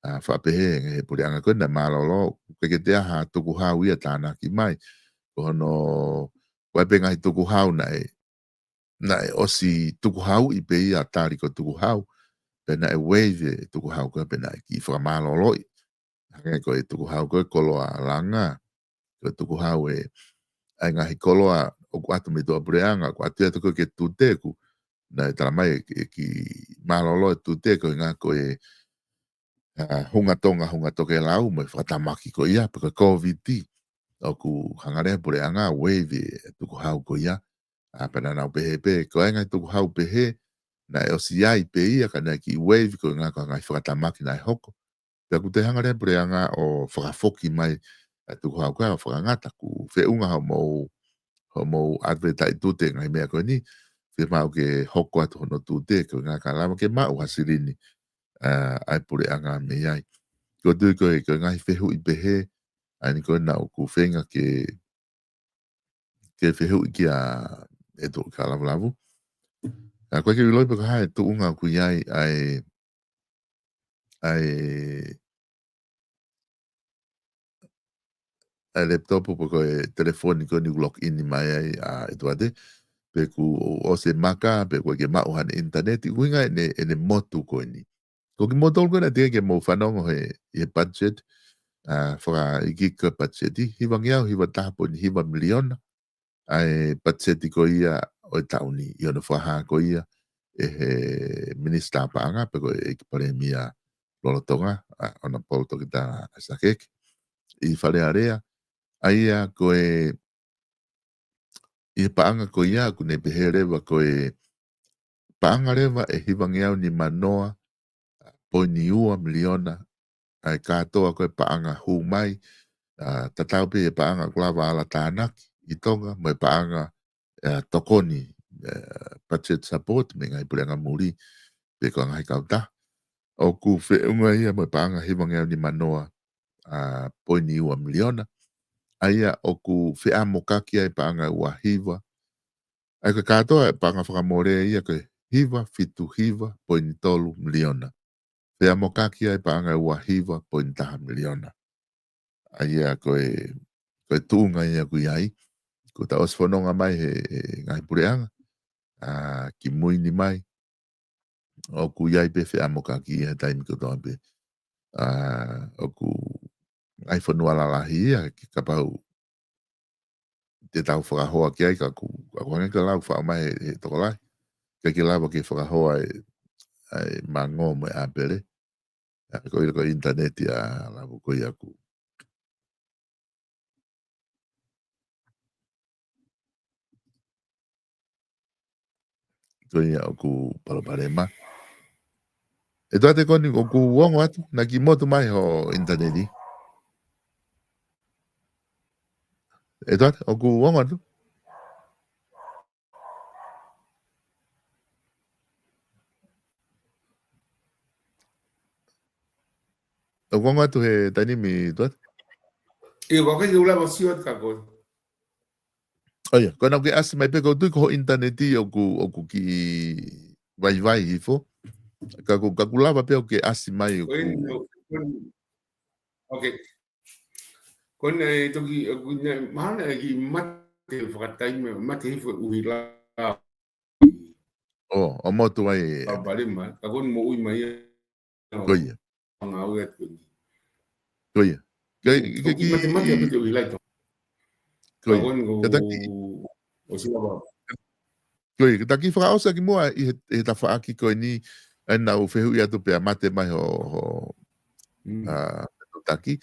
ʻA, faʻa pehē ʻe he puleʻanga ko ē naʻe mālōlō, ʻoku ʻikai ke toe ʻi ai ha tukuhau ia tānaki mai. Ko hono, ko e pē ngaahi tukuhau naʻe, naʻe ʻosi tukuhauʻi pē ia, tali ko e tukuhau, pe naʻe waive e tukuhau ko ē pe naʻe kiʻi fakamālōlōʻi. Hangē ko e tukuhau ko e koloa langa, ko e tukuhau ē, ʻa e ngaahi koloa ʻoku ʻatu mei tuʻapuleʻanga, ʻoku ʻatu ia atu ko ē ke tute ʻoku, naʻe tala mai ʻe, ʻe kiʻi mālōlō e tute ko e ʻuhinga ko e, ʻa, hunga Tonga, hunga tokelau mo e fakatamaki ko ia, pe ko e Kōviti, ʻoku hanga leva e puleʻanga ʻo waive e tukuhau ko ia. ʻA, pea naʻa nau pehē pē, ko e ngaahi tukuhau pehē, naʻe ʻosi ʻi ai pē ia, ka naʻe kiʻi waive ko e ʻuhinga ko e ngaahi fakatamaki naʻe hoko. Pea ʻoku toe hanga leva e puleʻanga ʻo fakafoki mai ʻa e tukuhau ko ia ʻo fakangata, ʻoku feʻunga hoʻomou, hoʻomou advertise tute ngaahi meʻa ko eni, fiemaʻu ke hoko atu hono tute, ko e ʻuhinga ka lava ke maʻu ha silini, ʻa, ʻa e puleʻanga mei ai. Ko e tui ko e, ko e ngaahi fehuʻi pehē, ʻa eni ko ena ʻoku feinga ke, ke fehuʻi kia ʻEtuate Kalavulavú. ʻA, ko e ke ʻiloʻi pe ko e hā e tuʻunga ʻoku ʻi ai, ʻa e, ʻa e, ʻa e laptop pe ko e telefoni ko eni ʻoku log in mai ai ʻa ʻEtuate. Pe kuo ʻosi e maka, pe ʻoku ʻikai ke maʻu haʻane ʻinitaneti, ʻuhinga ʻene, ʻene motu ko eni. Ko kimoutolu ko ena teʻeki ke mou fanongo he, he budget, ʻa, fakaikiiki ko e budget, hivangeau hiva taha poini hiva miliona, ʻa e budget ko ia ʻo e taʻu ni, ʻi hono fakahā ko ia ʻe he Minisitā Paʻanga, pe ko e ʻEiki Palēmia lolotonga, ʻa, ʻOnapolo Toketā ʻAisake ʻi Fale Alea, ʻa ia ko e, ʻi he paʻanga ko ia, ʻoku ne pehē leva ko e paʻanga leva ʻe hivangeau nimanoa poini ua miliona, ʻa e kātoa ko e paʻanga hū mai, ʻa, tatau pē e paʻanga ʻoku lava ala tānaki ʻi Tonga, mo e paʻanga, ʻa, tokoni, ʻa, budget support, mei he ngaahi puleʻanga muli, pe ko e ngaahi kautaha. ʻOku feʻunga ia mo e paʻanga hivangeau nimanoa, ʻa, poini ua miliona. ʻA ia ʻoku feʻamokaki ai e paʻanga ua hiva. ʻA ia ko e kātoa e paʻanga fakamole ia ko e hiva fitu hiva poini tolu miliona. Feʻamokaki ai e paʻanga ua hiva poini taha miliona. ʻA ia ko e, ko e tuʻunga ia ʻoku ʻi ai. Kuo tau ʻosi fononga mai he, he ngaahi puleʻanga, ʻa, kimui ni mai, ʻoku ʻi ai pē feʻamokaki ia he taimi kotoa pē. ʻA, ʻoku ngaahi fonua lalahi ia, ke kapau te tau fakahoa ki ai ka ʻoku, ka ʻoku hangē ko e lau ʻoku faʻa ʻomai ʻe he, he tokolahi. ʻIkai ke lava ke fakahoa e, ʻa e mango mo e ʻāpele. ʻA, ko e ʻilo ko e ʻinitaneti ʻa e lau ko ia ʻoku. Ko ia ʻoku palopalema. ʻEtuate ko eni ʻoku ongo atu, naʻa ke motu mai ho ʻinitaneti. ʻEtuate, ʻoku ongo atu. ʻOku ongo atu he taimi ni, ʻEtuate? ʻIo, ʻoku ʻikai ke u lava ʻo sio atu kia koe. ʻO ia, ko ena ʻoku ke ʻasi mai pē, ʻoku ou tui ko ho ʻinitaneti ʻoku, ʻoku kiʻi vaivai hifo. Ka ʻoku, ka ʻoku lava pē ʻo ke ʻasi mai ʻoku. Ko eni, ko eni. Okay. Ko ena ʻe toki, ʻoku ne, mahalo ʻe kiʻi mate fakataimi, mate hifo e ʻuhila. ʻO, ʻo motu ai. Palopalema, ka ko eni moʻui mai ia. Ko ia. Ngāue atu ko eni. Ko ia. Ke, ke, ke kiʻi matemate ʻa e ʻuhila ʻi Tonga. Ko ia. Ka ko eni ko, ka ta kiʻi, ʻosi lava. Ko ia, ka ta kiʻi fakaʻosi ʻaki muʻa ʻi he, he tafaʻaki ko eni, ʻa ena ʻoku fehuʻi atu pea mate mai ho, ho, Mm. ʻa, taki.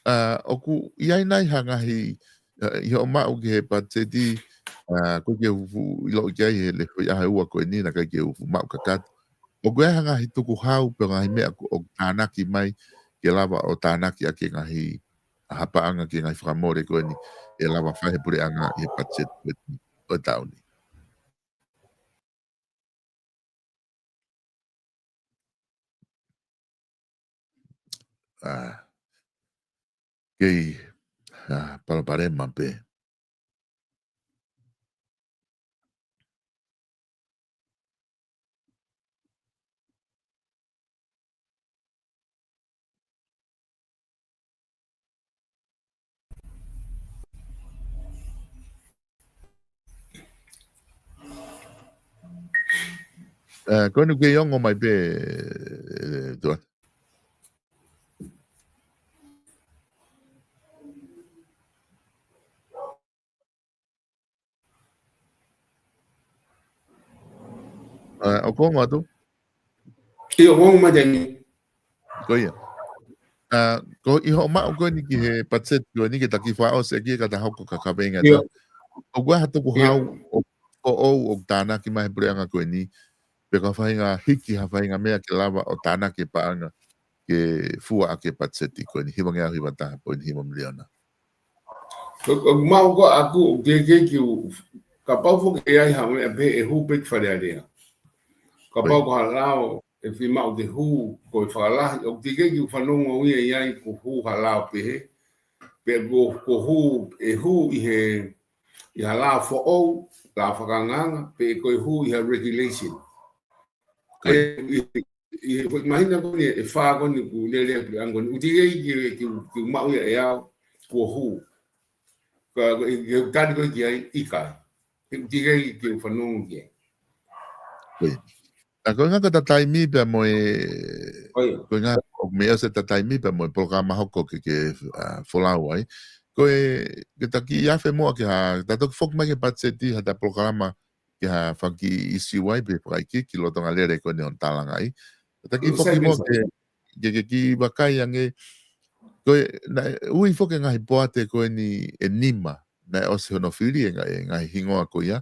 ʻA, ʻoku ʻi ai nai ha ngaahi, ʻa, ʻi hoʻo maʻu ki he patiseti, ʻa, ʻoku ʻikai ke u fuʻu ʻiloʻi ki ai he lefo ʻi he ʻaho ua ko eni naʻe ʻikai ke u fuʻu maʻu kakato. ʻOku ʻi ai ha ngaahi tukuhau pe ngaahi meʻa ʻoku, ʻoku tānaki mai ke lava ʻo tānaki ʻaki e ngaahi ʻa, ha paʻanga ki he ngaahi fakamole ko eni ʻe lava fai he puleʻanga ʻi he patiseti ko eni ʻo e taʻu ni. ʻA, kei, ʻa, palopalema pē. ʻE, ko eni ʻoku kei ongo mai pē, ʻe, tua. ʻE, ʻoku ongo atu? ʻIo, ʻoku ongo mai taimi ni. Ko ia. ʻA, ko ʻi hoʻo maʻu ko eni ki he patiseti ko eni ke ta kiʻi fakaʻosi ʻaki ka ta hoko ki he kaveinga ʻIo. ʻEtuate. ʻOku ʻi ai ha tukuhau ʻIo. ʻo, ʻo, ʻo, ʻoku tānaki mai he puleʻanga ko eni. Pe ko ha faʻahinga hiki ha faʻahinga meʻa ke lava ʻo tānaki e paʻanga ke fua ʻaki e patiseti ko eni hivangeau hiva taha poini hiva miliona. Ko, ko, maʻu ko ʻaku, ʻoku teʻeki ke u, kapau foki ʻe ʻi ai ha meʻa pehē ʻe hū pē ki Fale Alea. Kapau Ko ia. ko ha lao ʻe fiemaʻu ke hū, ko e fakalahi, ʻoku teʻeki ke u fanongo ia ʻi ai ko e hū ha lao pehē, pe ko, ko e hū, ʻe hū ʻi he, ʻi ha lao foʻou, lao fakaangaanga, pe ko e hū ʻi ha regulation. Ko ia. ʻE, ʻi, ʻi, ʻi, ko e māhina ko eni ʻe fā ko eni kuo lele atu ʻa e anga ko eni. ʻOku teʻeki ke, ke, ke u maʻu ia ʻe au, kuo hū. Ka, ke, ke u tali ko ē ki ai, ʻikai. ʻOku teʻeki ke u fanongo ki ai. Ko ia. ʻA, ko e ʻuhinga ko ʻeta taimi pea mo e, Ko ia. ko e ʻuhinga ʻoku meʻa ʻosi ʻeta taimi pea mo e polokalama hoko ke, ke, ʻa, folau ai. Ko e, ke ta kiʻi afe muʻa ke ha, ta toki foki mai ki he patiseti ha ʻeta polokalama ke ha fanga kiʻi ʻisiū ai pe fakaikiiki lolotonga lele ko eni hono tālangaʻi. Ka ta kiʻi Ko foki Simon muʻa Sa- ke, ke, ke kiʻi vakai ange, ko e, naʻe ui foki e ngaahi poate ko eni ʻe nima, naʻe ʻosi hono fili e nga-, e ngaahi hingoa ko ia.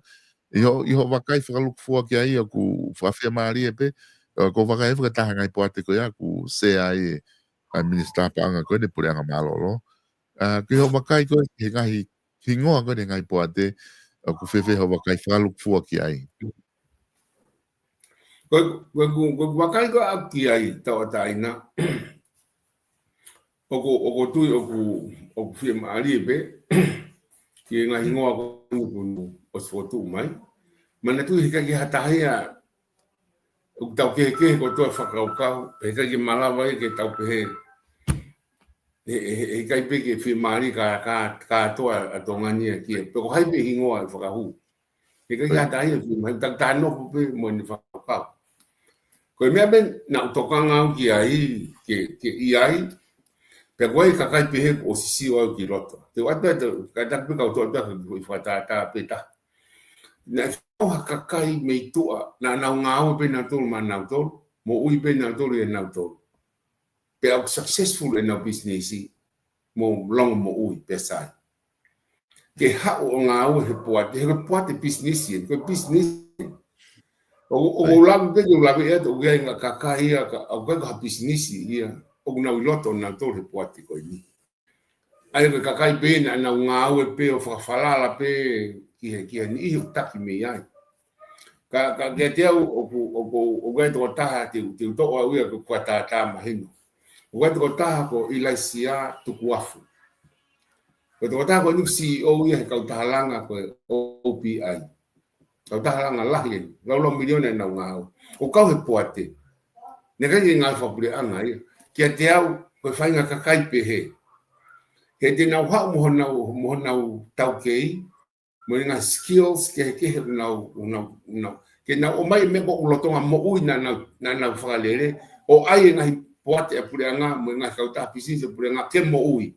ʻI hoʻo, ʻi hoʻo vakai fakalūkufua ki ai ʻoku fakafiemālie pē, ʻoku ou vakai foki ki he taha e ngaahi poate ko ia, ʻoku sea ai ʻa e minisitā paʻanga ko eni puleʻanga mālōlō. ʻA, ki hoʻo vakai ko ē ki he ngaahi hingoa ko eni e ngaahi poate, ʻoku fēfē hoʻo vakai fakalūkufua ki ai? Ko, ko, ko, ko e vakai ko ē ʻaku ki ai tauʻatāina. ʻOku, ʻoku ou tui ʻoku, ʻoku fiemālie pē, ki he ngaahi hingoa ko eni kuo ʻosi fokotuʻu mai. Manatuʻi heʻikai ke ʻi ai ha taha ia ʻoku tau kehekehe kotoa e fakakaukau, heʻikai ke malava ia ke tau pehē. He, he, he, heʻikai pē ke fiemālie ka, ka, kātoa ʻa Tonga ni ia ki ai. Pe ko hai pē hingoa ʻe fakahū. Heʻikai ke ʻi ai ha taha ia ʻe fiemālie, ta, ta nofo pē mo ʻene fakakaukau. Ko e meʻa pē naʻa ku tokanga au ki ai, ke, ke ʻi ai, Pea ko e kakai pehē kuo ʻosi sio au ki loto. Te u ʻoatu atu, ka taku pē kau tō atu ʻa e kiʻi fakatātā pē taha. Naʻe fai ha kakai mei tuʻa, naʻa nau ngāue pē nautolu maʻanautolu, moʻui pē nautolu ʻia nautolu. Pea ʻoku successful ʻenau pisinisi, mo longomoʻui pē sai. Ke haʻu ʻo ngāue he poate, he ko e poate pisinisi eni, ko e pisinisi eni. ʻO, ʻo, ʻoku ou lave pē, ʻoku ou lave atu, ʻoku ʻi ai e ngaahi kakai ia, ka, ʻoku ʻikai ko ha pisinisi ia, ʻoku nau ʻi loto nautolu he poate ko eni. ʻA ia ko e kakai pē naʻa nau ngāue pē ʻo fakafalala pē ki he, ki he niʻihi ʻoku taki mei ai. Ka, ka kiate au ʻoku, ʻoku, ʻoku ʻi ai e tokotaha te u, te u toʻo au ia ko e fakatātā mahino. ʻOku ʻi ai e tokotaha ko ʻIlaisiā Tukuafu. Ko e tokotaha ko eni ʻoku C E O ia he kautaha langa ko e O P I. Kautaha langa lahi eni, laulau miliona ʻenau ngāue. ʻOku kau he poate. Naʻe ʻikai ke ngāue fakapuleʻanga ia. Kiate au, ko e faʻahinga kakai pehē. He te nau haʻu mo honau, mo honau taukei, mo e ngaahi skills kehekehe ʻoku nau, ʻoku nau, ʻoku nau. Ke nau ʻomai e meʻa ʻoku lolotonga moʻui naʻa nau, naʻa nau fakalele, ʻo ʻai e ngaahi poate ʻa e puleʻanga, mo e ngaahi kautaha pisinisi ʻa e puleʻanga, ke moʻui.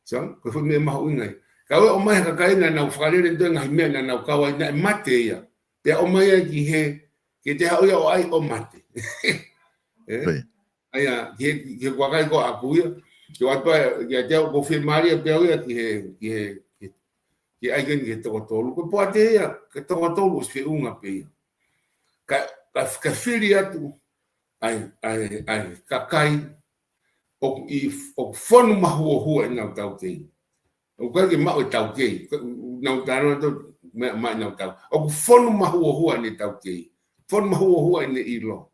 So, ko e fuʻu meʻa mahuʻinga ia. Ka ʻoku ʻomai ha kakai naʻa nau fakalele ʻenau ngaahi meʻa naʻa nau kau ai naʻe mate ia. Pea ʻomai ia ki he, ke te haʻu ia ʻo ʻai ʻo mate. Eh? ʻA ia, ki he, ki he kakai ko ʻaku ia. Ke ʻoatu ai, kiate au ʻoku fiemālie pē au ia ki he, ki he, ki he, ki he ʻai ko eni ki he toko tolu. Ko e poate ia, ki he toko tolu ʻosi feʻunga pē ia. Ka, ka, ka fili atu, ʻa e, ʻa e, ʻa e kakai, ʻoku ʻi, ʻoku fonu mahuohua ʻenau taukei. ʻOku ʻikai ke maʻu e taukei, ko, nau tano to, me, mai nau tau. ʻOku fonu mahuohua ʻene taukei. Fonu mahuohua ʻene ʻilo.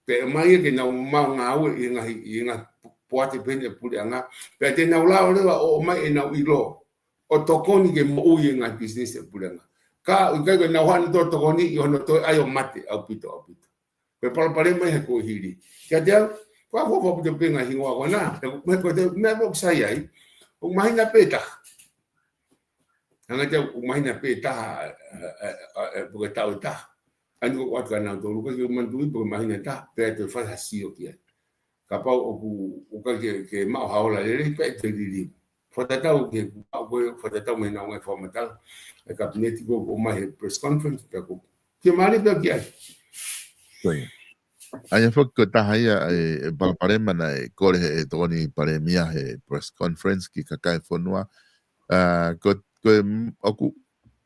Pea ʻomai ia ke nau maʻu ngāue ʻi he ngaahi, ʻi he ngaahi poate pehē ni ʻa e puleʻanga. Pea te nau lava leva ʻo ʻomai ʻenau ʻilo. ʻO tokoni ke moʻui e ngaahi pisinisi ʻa e puleʻanga. Ka ʻoku ʻikai ko ʻenau haʻu ʻo tokoni ʻi hono toe ʻai ʻo mate ʻaupito, ʻaupito. Ko e palopalema ia he kuohili. Kiate au, ko e ʻofa ʻaupito pē ngaahi hingoa ko ena. He ko e, he ko e meʻa ʻoku sai ai. ʻOku mahino pē taha. Hanga te au, ʻoku mahino pē taha, ē, ē, ē, ē, pe ko e taʻu ʻe taha. ʻA eni ko e ʻoatu kia nautolu, ʻoku ʻikai ke u manatuʻi pe ko e mahino ʻe taha, pea te u fai ha sio ki ai. Kapau ʻoku, ʻoku ʻikai ke, ke maʻu ha ola lelei, pea te liliu. Fakatatau ki he, ʻoku fakatatau mo ʻenau ngaahi fakamatala ʻa e kapineti ko ē ʻoku ʻomai he press conference, pea ko e fiemālie pē au ki ai. Ko ia. ʻA ia foki ko e taha ia e, e palopalema naʻe kole he, he tokoni palēmia he press conference ki he kakai e fonua. ʻA, ko, ko e, ʻoku,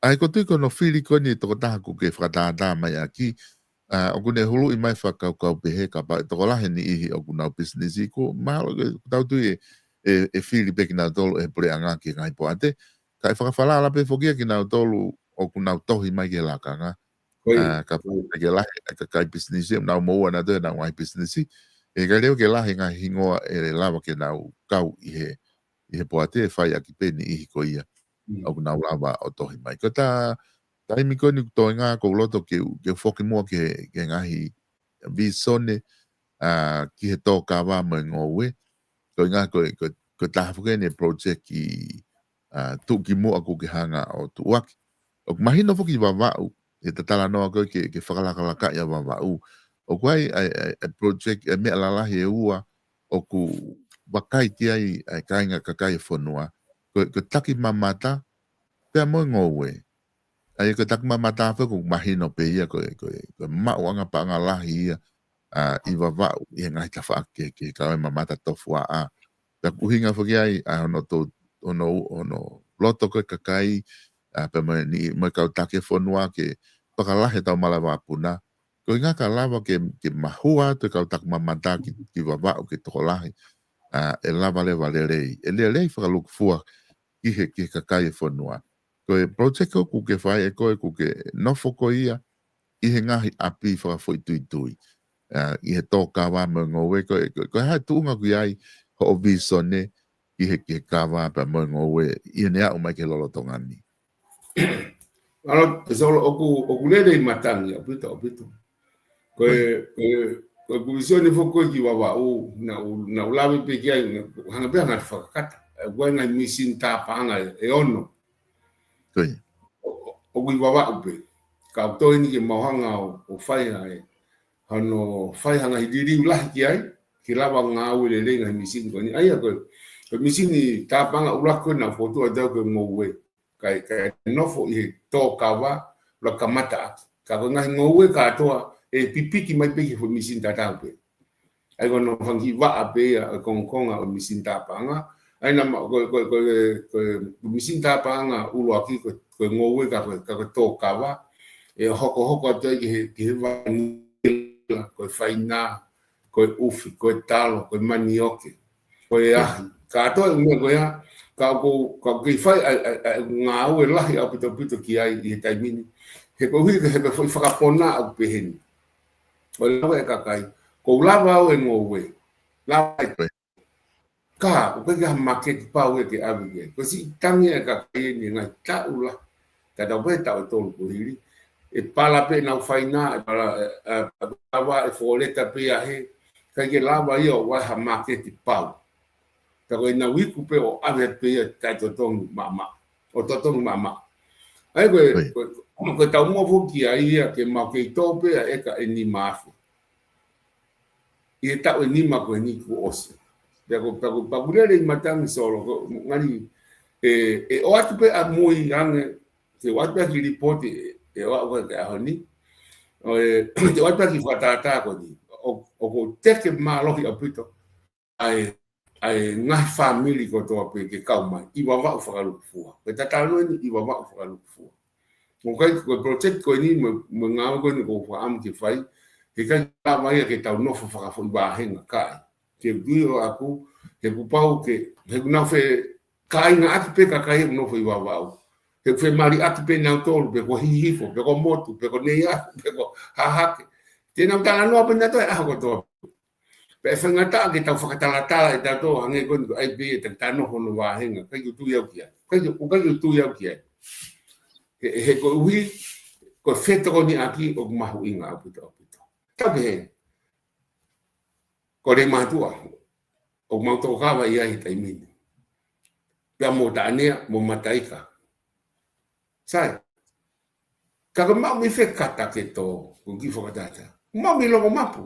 ʻa ia ko e tui ko hono fili ko eni e tokotaha ʻoku ke fakatātā mai ʻaki, ʻa, ʻoku ne huluʻi mai fakakaukau pehē kapau ʻe tokolahi e niʻihi ʻoku nau pisinisi ko e mahalo ke tau tui e, e, e fili pē kinautolu ʻe he puleʻanga ki he ngaahi poate. Kae fakafalala pē foki ia kinautolu ʻoku nau tohi mai ki he lakanga. Ko ia. ʻA, ka, ko ia. Ke lahi e kakai pisinisi, nau moʻua nautolu ʻenau ngaahi pisinisi. ʻE ʻikai leva ke lahi e ngaahi hingoa ʻe lava ke nau kau ʻi he, ʻi he poate ʻe fai ʻaki pē niʻihi ko ia. Mm. ʻOku nau lava ʻo tohi mai. Ko e taimi ko eni ʻoku toenga ʻoku ou loto ke, ke foki muʻa ki he, ki he ngaahi vīsone, ʻa, ki he tō kava mo e ngoue. Ko e ʻuhinga ko e, ko e, ko e taha foki eni e project ʻi, ʻa, tuʻukimuʻa ʻoku ke hanga ʻo tuʻuaki. ʻOku mahino foki ʻi Vavaʻu, ʻi he talanoa ko ē ke, ke fakalakalakaʻi ʻa Vavaʻu. ʻOku ʻi ai, ʻa e, ʻa e, ʻa e project, ʻa e meʻa lalahi ʻe ua, ʻoku vakai ki ai, ʻa e kāinga kakai e fonua. Ko e, ko e takimamata, pea mo e ngoue. ʻA ia ko e takimamata foki ʻoku mahino pē ia ko e, ko e, ko e maʻuʻanga paʻanga lahi ia, ʻa, ʻi Vavaʻu ʻi he ngaahi tafaʻaki kehekehe kau ai e mamata tofuaʻa. Pea ʻoku ʻuhinga foki ai, ʻa, hono tō, hono, hono loto ko ē kakai, ʻa, pea mo e niʻihi, mo e kau taki e fonua ke fakalahi ʻetau mala vapuna. Ko e ʻuhinga ka lava ke, ke mahua atu e kau takimamata ki, ki Vavaʻu ke tokolahi. ʻA, ʻe lava leva lelei. ʻE lelei fakalūkufua ki he, ki he kakai e fonua. Ko e project ʻoku ke fai ʻe koe ʻoku ke nofo koe ia ʻi he ngaahi ʻapi fakafoʻituitui. ʻA, ʻi he tō kava mo e ngoue ko e, ko e, ko e hā e tuʻunga ʻoku ʻi ai hoʻo vīsone ʻi he, ki he kava pea mo e ngoue ʻi heʻene aʻu mai ki he lolotonga ni. ʻAlo, ʻe Solo, ʻoku, ʻoku lelei matangi ʻaupito, ʻaupito. Ko e, ko e, ko e ʻeku vīsone foki ko ē ki Vavaʻu, naʻa ku, naʻa ku lave pē ki ai, naʻa ku hanga pē ʻo fakakata. ʻOku ʻi ai e ngaahi misini tāpaʻanga ʻe, ʻe ono. Ko ia. ʻO, ʻo, ʻoku ʻi Vavaʻu pē. Ka ʻoku toe eni ke mau hanga ʻo, ʻo fai ai. Hano fai ha ngaahi liliu lahi ki ai. ke lava ngāue lelei ngaahi misini ko eni. ʻA ia ko e, ko e misini tāpaʻanga ʻuluaki ko ē naʻa fokotuʻu ʻe au ko e ngoue. Kae, kae nofo ʻi he tō kava, ʻo kamata ʻaki. Ka ko e ngaahi ngoue kātoa, ʻe pipiki mai pē ki he foʻi misini tatau pē. ʻA ia ko hono fanga kiʻi vaʻa pē ia ʻo e kongokonga ʻo e misini tāpaʻanga. ʻA ia naʻa ma-, ko, ko, ko, ko, ko e misini tāpaʻanga ʻuluaki ko, ko e ngoue ka ko, ka ko e tō kava. ʻE hokohoko atu ai ki he, ki he vanila, ko e fainā, ko e ʻufi, ko e talo, ko e manioke, ko e ahi. Kātoa e meʻa ko ia, ka ʻoku, ka ʻoku kei fai ʻa e, ʻa e, ʻa e ngāue lahi ʻaupito ʻaupito ki ai ʻi he taimi ni. He koeʻuhi ko e, he ko e foʻi fakapona ʻoku pehē ni. ʻO lava e kakai, ʻoku lava au e ngoue. Lava e Right. Ka, ʻoku ʻikai ke ʻi ai ha māketi pau ia ke ʻave ki ai. Ko e siʻi tangi e kakai eni ngaahi taʻu lahi. Tatau pē taʻu ʻe tolu kuo hili. ʻE pala pē ʻenau fainā, ʻe pala, ʻe, ʻe, ʻe lava ʻe fōleta pē ia he, ʻikai ke lava ia ʻo ʻi ai ha māketi pau. Ka ko ʻenau iku pē ʻo ʻave pē ia taʻetotongi maʻamaʻa. ʻO totongi maʻamaʻa. ʻA ia ko e, Right. ko e, ko e taumuʻa foki ki ai ia ke mau kei tō pē ʻa e ʻeka ʻe nima afe. ʻI he taʻu ʻe nima ko eni kuo ʻosi. Pea ko, pea ko, pea ko lele ʻi matangi Solo, ko, ngali, ʻe, ʻe ʻoatu pē ʻamui ange, ke ʻoatu pē ki lipooti, ʻe, ʻe ʻoatu pē ki he ʻaho ni. ʻO ʻe, ke ʻoatu pē ki fakatātā ko eni. ʻO, ʻoku teke mālohi ʻaupito ʻa e, ʻa e ngaahi fāmili kotoa pē ke kau mai, ʻi Vavaʻu fakalukufua. Ko e tatalo eni ʻi Vavaʻu fakalukufua. ʻOku ʻikai ko e project ko eni mo, mo e ngāue ko eni ʻoku ou fakaʻamu ke fai, he ʻikai lava ia ke tau nofo fakafoʻi vāhenga kae. Ke ui ʻo aku, he kuo pau ke, he kuo nau fekāingaʻaki pē kakai ʻoku nofo ʻi Vavaʻu. He kuo femaliʻaki pē nautolu, pe ko Hihifo, pe ko Motu, pe ko Neiafu, pe ko Hahake. Te nau talanoa pē nautolu ʻaho kotoa. Pea ʻe faingataʻa ke tau fakatalatala ʻe tautolu hangē ko eni ko e ʻai pē ia ʻe tautolu hono vāhenga. ʻIkai ke u tui au ki ai. ʻIkai ke, ʻikai ke u tui au ki ai. He, he koeʻuhi, ko e fetokoniʻaki ʻoku mahuʻinga ʻaupito ʻaupito. Tau pehē, ko Leimātuʻa, ʻoku mau tō kava ʻi ai he taimi ni. Pea mo Taʻanea, mo Mataika. Sai. Ka ko e maʻu mei fē kata ke tō, ko e kiʻi fakatātā. Maʻu mei Longomapu.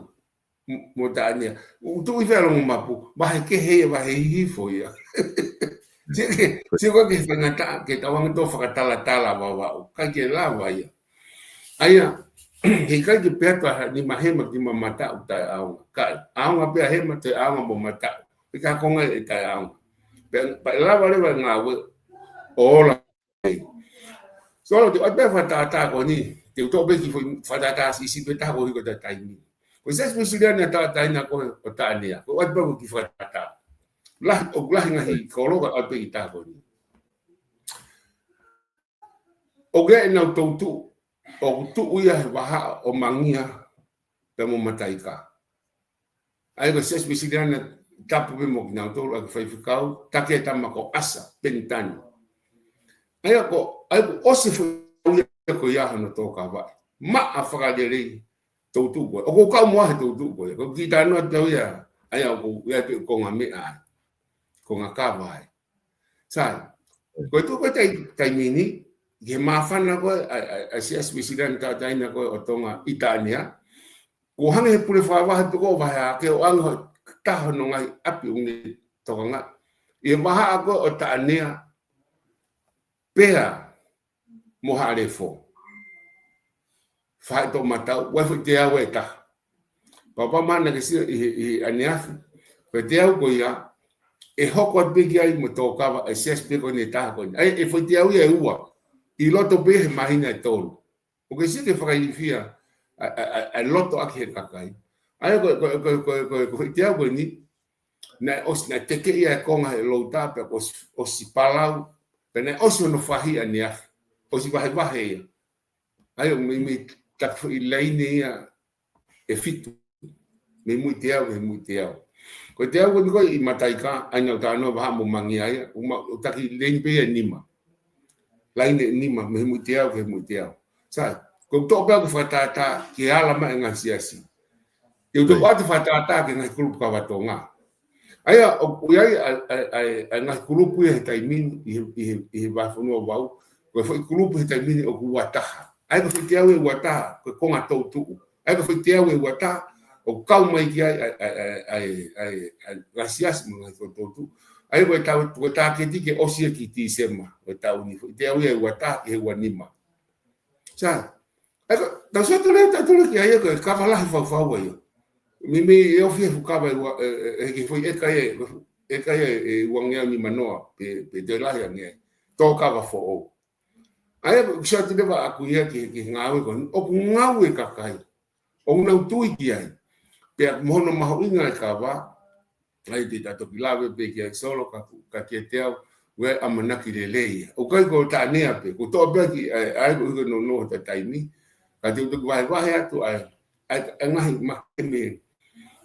M-, mo Taʻanea. ʻOku tuʻu ʻi fē ʻa Longomapu, vahe kehe ia, vahe Hihifo ia. Sio ki he, sio ki he faingataʻa, ke tau hanga ʻo fakatalatala Vavaʻu. ʻIkai ke lava ia. ʻA ia, he ʻikai ke pehē atu ʻa Nima Hema ki Mamataʻu taʻeʻaonga. ʻIkai, ʻaonga pē ʻa Hema, toe ʻaonga mo Mataʻu. ʻIkai ko e ngaahi ʻe taʻeʻaonga. Pea, pea ʻe lava leva e ngāue ʻo ola. Solo, te u ʻoatu pē fakatātā ko eni, te u toʻo pē kiʻi foʻi fakatātā siʻisiʻi pē taha koeʻuhi ko e taimi. Ko e Siasi Uēsiliana tauʻatāina ko ē ʻo Taʻanea. Ko e ʻoatu pē kiʻi fakatātā. Lahi, ʻoku lahi ngaahi kolo ka ʻoatu pē kiʻi taha ko eni. ʻOku ʻi ai ʻenau toʻutuʻu, ʻoku tuʻu ia he vahaʻa ʻo Mangia pea mo Mataika. ʻA ia ko e Siasi Uēsiliana tapu pē mo kinautolu ʻa e faifekau, taki e tama ko ʻAsa Penitani. ʻA ia ko, ʻa ia ko ʻosi foʻi ia ko ia hono tō kava. Maʻa fakalelei toʻutuʻu ko ē. ʻOku ou kau mo au he toʻutuʻu ko ē. ʻOku ou kiʻi talanoa atu au ia. ʻA ia ʻoku ou ʻi ai pē konga meʻa ai. Konga kava ai. Sai. Ko e tuʻu ko ē tai-, taimi ni, ki he māfana ko ē, ʻa, ʻa, ʻa e Siasi Uēsiliana tauʻatāina ko ē ʻo Tonga ʻi Taʻanea. Kuo hanga ʻe he pule fakavahe pē ko ē ʻo vaheʻi hake ʻo ʻoange ha taha hono ngaahi ʻapi ʻoku ne tokanga. ʻI he vahaʻa ko ē ʻo Taʻanea pea mo Haʻalefo. Faʻitoʻomataʻu, ʻoku ʻi ai foʻi teau ʻe taha. Pea ʻoku ou maʻu naʻa ke sio ʻi he, ʻi he ʻaneafi. Ko e teau ko ia, ʻe hoko atu pē ki ai mo e tō kava ʻa e Siasi pē ko eni ʻe taha ko eni. ʻA ia, ʻe foʻi teau ia ʻe ua. ʻI loto pē he māhina ʻe tolu. ʻOku ke sio ki he fakailifia ʻa, ʻa, ʻa, ʻa e loto ʻaki he kakai. ʻA ia ko, ko, ko e teau ko eni, naʻe ʻosi, naʻe tekeʻi ʻa e konga he louta pea ʻosi, ʻosi palau, pea naʻe ʻosi hono fahi ʻaneafi. ʻOsi vahevahe ia. ʻA ia ʻoku meimei taki foʻi laine ia ʻe fitu. Mei muʻa teau, mei muʻa teau. Ko e teau ko eni ko ē ʻi Mataika, ʻa ia naʻa ku talanoa vahaʻa mo Mangia ia, ʻoku ma-, ʻoku taki laine pē ia ʻe nima. Laine ʻe nima, mei muʻa teau, mei muʻa teau. Sai, ko e toʻo pē ʻeku fakatātā ke ala mai e ngaahi siasi. Ke u toʻo atu fakatātā ki he ngaahi kulupu kava Tonga. ʻA ia, ʻoku ʻi ai ʻa, ʻa, ʻa, ʻa e ngaahi kulupu ia he taimi ni, ʻi he, ʻi he, ʻi he vahefonua Vavaʻu, ko e foʻi kulupu he taimi ni ʻoku ua taha. ʻA ia ko e foʻi teau ʻe ua taha, ko e konga toʻutuʻu. ʻA ia ko e foʻi teau ʻe ua taha, ʻoku kau mai ki ai ʻa e, ʻa e, ʻa e, ʻa e, ʻa e, ʻa e ngaahi siasi mo e ngaahi fokotuʻutuʻu. ʻA ia ko e tau, ko e tāketi ke ʻosi ia ki Tīsema, ko e taʻu ni. Foʻi teau ia ʻe ua taha ki he ua nima. Sai. ʻA ia ko, tau sio atu leva, tau atu leva ki ai ko e kava lahi fau fau ai. Meimei ʻe ofi e fuʻu kava ʻe ua, ʻe, ʻe, ʻe ki he foʻi ʻeka ia, ʻeka ia ʻe ua ngeau nima noa, pe, pe toe lahi ange ai. Tō kava foʻou. ʻA ia, ʻoku sio atu leva ʻaku ia ki, ki he ngāue ko eni, ʻoku ngāue kakai. ʻOku nau tui ki ai. Pea mo hono mahuʻinga e kava, ʻa ia te ta toki lave pē ki ai Solo ka, ka kiate au, ʻoku ʻamanaki lelei ia. ʻOku ʻikai ko e taʻane pē, ko e toʻo pē ki, ʻa ia, ʻa ia ko e ʻuhi ko e nounou hota taimi, ka te u toki vahevahe atu ʻa e, ʻa e, ʻa e ngaahi make mei,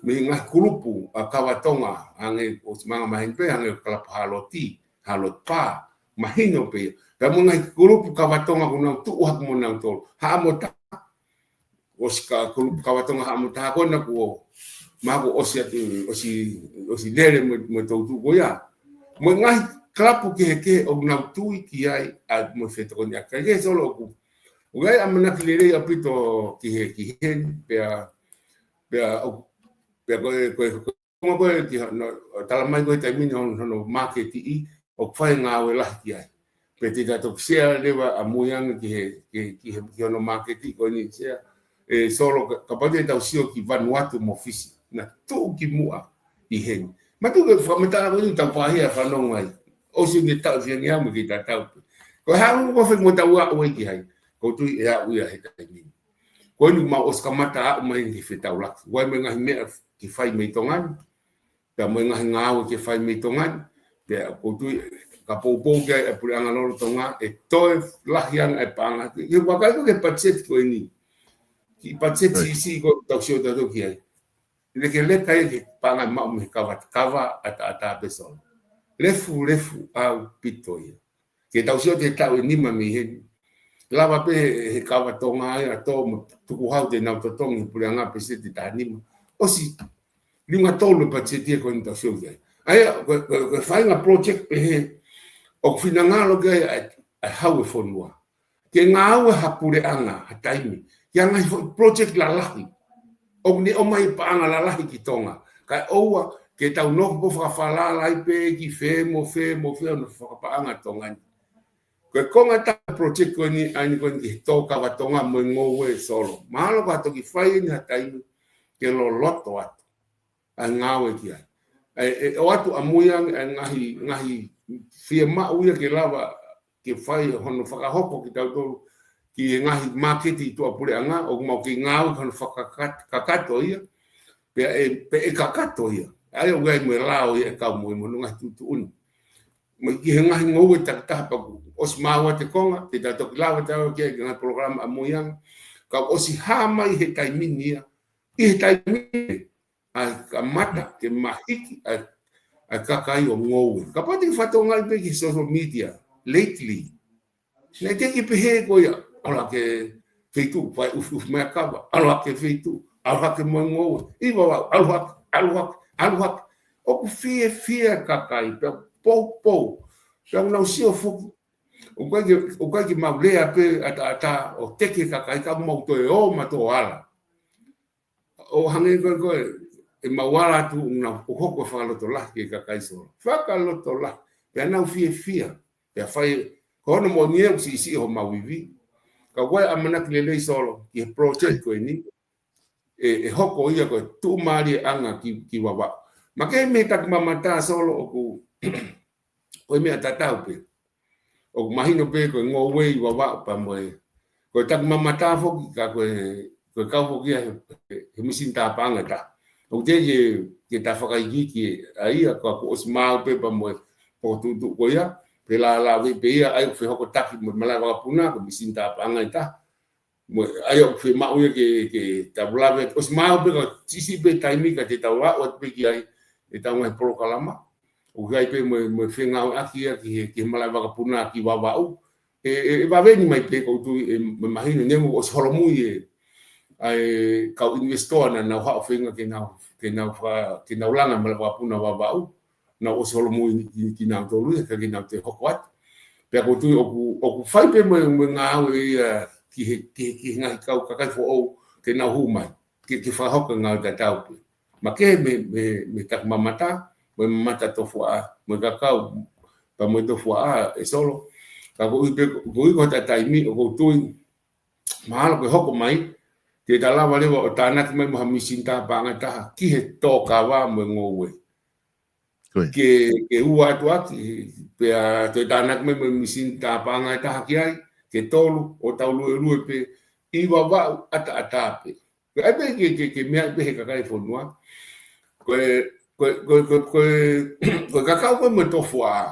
mei he ngaahi kulupu ʻa e kava Tonga, hangē ʻosi manga maheni pē, hangē ko e Kalapu Hāloti, Hāloti Pā, mahino pē ia. Pea mo e ngaahi kulupu kava Tonga ʻoku nau tuʻu hake mo nautolu. Haʻa mo Taha, ʻosi ka kulupu kava Tonga Haʻa mo Taha ko ena kuo, mahalo kuo ʻosi atu, ʻosi, ʻosi lele mo, mo e toʻutuʻu ko ia. Mo e ngaahi kalapu kehekehe ʻoku nau tui ki ai ʻa e mo e fetokoniʻaki. Kae kehe Solo ʻoku, ʻoku ʻi ai ʻamanaki lelei ʻaupito ki he, ki heni, pea, pea, ʻo, pea ko e, ko e, ko e, ko e, ki hono, tala mai ko e taimi ni hono, hono māketiʻi, ʻoku fai ngāue lahi ki ai. Pea te ta toki sea leva ʻa Muiangi ki he, ki, ki he, ki hono māketiʻi ko eni sea. ʻE Solo ka, kapau te tau sio ki Vanuatu mo Fisi. Naʻa tuʻu ki muʻa ʻi heni. Mātuʻaki fakamatala ko eni tau pāhia fanongo ai. ʻOsi ʻene taʻu fiangi au mo ke ta tau pē. Ko e hā ʻoku fai mo tau aʻu ai ki ai. Ko e tui ʻe aʻu ia he taimi ni. Ko eni mau ʻosi kamata aʻu mai ki he fetaulaki. Vai mo e ngaahi meʻa ke fai mei Tonga ni. Pea mo e ngaahi ngāue ke fai mei Tonga ni. Pea ko e tui ka poupou ki ai ʻa e puleʻanga lolotonga ʻe toe lahi ange ʻa e paʻanga. Ke vakai ko e patiseti ko eni. Ki he patiseti siʻisiʻi ko ē tau sio atu ki ai. Lekeleka ia ki he paʻanga maʻu mei he kava, kava ʻataʻatā pē Solo. Lefulefu ʻaupito ia. Ke tau sio atu he taʻu ʻe nima mei heni. Lava pē he, he kava Tonga ia ʻo tō mo tukuhau te nau totongi he puleʻanga patiseti taha nima. ʻOsi liunga tolu e patiseti ia ko eni tau sio ki ai. ʻA ia, ko, ko, ko e faʻahinga project pehē ʻoku finangalo ki ai ʻa e, ʻa e hau e fonua. Ke ngāue ha puleʻanga, ha taimi. Ki ha ngaahi foʻi project lalahi. ʻOku ne ʻomai paʻanga lalahi ki Tonga. Kae ʻoua, ke tau nofo pē ʻo fakafalala ai pē ki fē mo fē mo fē hono fakapaʻanga Tonga ni. Ko e konga taha project ko eni ʻa eni ko eni ki he tō kava Tonga mo e ngoue Solo. Mahalo ko ha toki fai eni ha taimi ke loloto atu. ʻA e ngāue ki ai. ʻE, ʻe, ʻoatu ʻa Muiangi ʻa e ngaahi, ngaahi fiemaʻu ia ke lava ke fai hono fakahoko kitautolu ki he ngaahi māketi ʻi tuʻapuleʻanga, ʻoku mau kei ngāue ki hono fakakakato ia, pea ʻe, pea ʻe kakato ia. ʻA ia ʻoku ʻi ai mo e lao ia ʻe kau mo e mo hono ngaahi tuʻutuʻuni. Mo e ki he ngaahi ngoue takitaha pea kuo ʻosi maau ʻa e konga, te ta toki lava atu ki he ngaahi polokalama ʻa Muiangi, ka ʻosi hā mai he taimi ni ia, ʻi he taimi ni, ʻa e kamata ke mahiki ʻa e, ʻa e kakai ʻo ngoue. Kapau te ke fakatokangaʻi pē ki he social media, lately. Naʻe teʻeki pehē ko ia, ʻalu hake feituʻu, fai ʻufiʻufi mai ʻa e kava, ʻalu hake feituʻu, ʻalu hake mo e ngoue. ʻI Vavaʻu, ʻalu hake, ʻalu hake, ʻalu hake. ʻOku fiefia kakai, pea poupou. Pea ʻoku nau sio foki. ʻOku ʻikai ke, ʻoku ʻikai ke mau lea pē ʻataʻatā ʻo teke kakai ka mau toe ō mautolu ʻo ala. ʻO hangē ko e, ko e, ʻemau ala atu ʻoku nau ʻohoko e fakalotolahi ki he kakai Solo. Fakalotolahi. Pea nau fiefia. Pea fai, ko hono moʻoni ʻoku siʻisiʻi homau ivi. Ka ʻoku ʻi ai ʻamanaki lelei Solo, ki he project ko eni. ʻE, ʻe hoko ia ko e tuʻumālieʻanga ki, ki Vavaʻu. Makehe mei he takimamata Solo ʻoku, ko e meʻa tatau pē. ʻOku mahino pē ko e ngoue ʻi Vavaʻu pea mo e. Ko e takimamata foki ka ko e, ko e kau foki ia he, he, he misini tāpaʻanga ʻe taha. ʻOku teʻeki ke, ke ta fakaikiiki ʻa ia ka kuo ʻosi maau pē pea mo e fokotuʻutuʻu ko ia, pe lālāveʻi pē ia, ʻa ia ʻoku fehokotaki mo e malaʻe vakapuna, ko e misini tāpaʻanga ʻe taha. Mo, ʻa ia ʻoku fiemaʻu ia ke, ke ta lave, ʻosi maau pē ka siʻisiʻi pē taimi ka te tau aʻu atu pē ki ai, ʻetau ngaahi polokalama. ʻOku ʻi ai pē mo, mo e fengāueʻaki ia ki he, ki he malaʻe vakapuna ki Vavaʻu. ʻE, ʻe, ʻe vave ni mai pē kou tui, ʻe, mo mahino, neongo ʻosi holomui e, ʻa e kau ʻinivesitoa naʻa nau haʻu feinga ke nau, ke nau fa-, ke nau langa malaʻe vakapuna Vavaʻu. Nau ʻosi holomui ki, kinautolu ia, ka kinautolu ʻe hoko atu. Pea kou tui ʻoku, ʻoku fai pē mo, mo e ngāue ia ki he, ki he, ki he ngaahi kau kakai foʻou ke nau hū mai. ke, ke fakahoko e ngāue tatau pē. Makehe mei, mei, mei he taku mamata, mo e mamata tofuaʻa, mo e kakau, pea mo e tofuaʻa ʻe Solo. Ka ko e ʻuhi pē, ko e ʻuhi ko ʻeta taimi, ʻoku ou tui, mahalo ko e hoko mai, te ta lava leva ʻo tānaki mai mo ha mīsini tā paʻanga ʻe taha, ki he tō kava mo e ngoue. Ko ia. Ke, ke ua atu ʻaki, pea toe tānaki mai mo e mīsini tā paʻanga ʻe taha ki ai, ke tolu, ʻo tau luelue pē, ʻi Vavaʻu ʻataʻatā pē. Ko e ʻai pē ke, ke, ke meaʻi pē he kakai e fonua. Ko e, ko e, ko e, ko e, ko e, ko e kakau ko ē mo e tofuaʻa.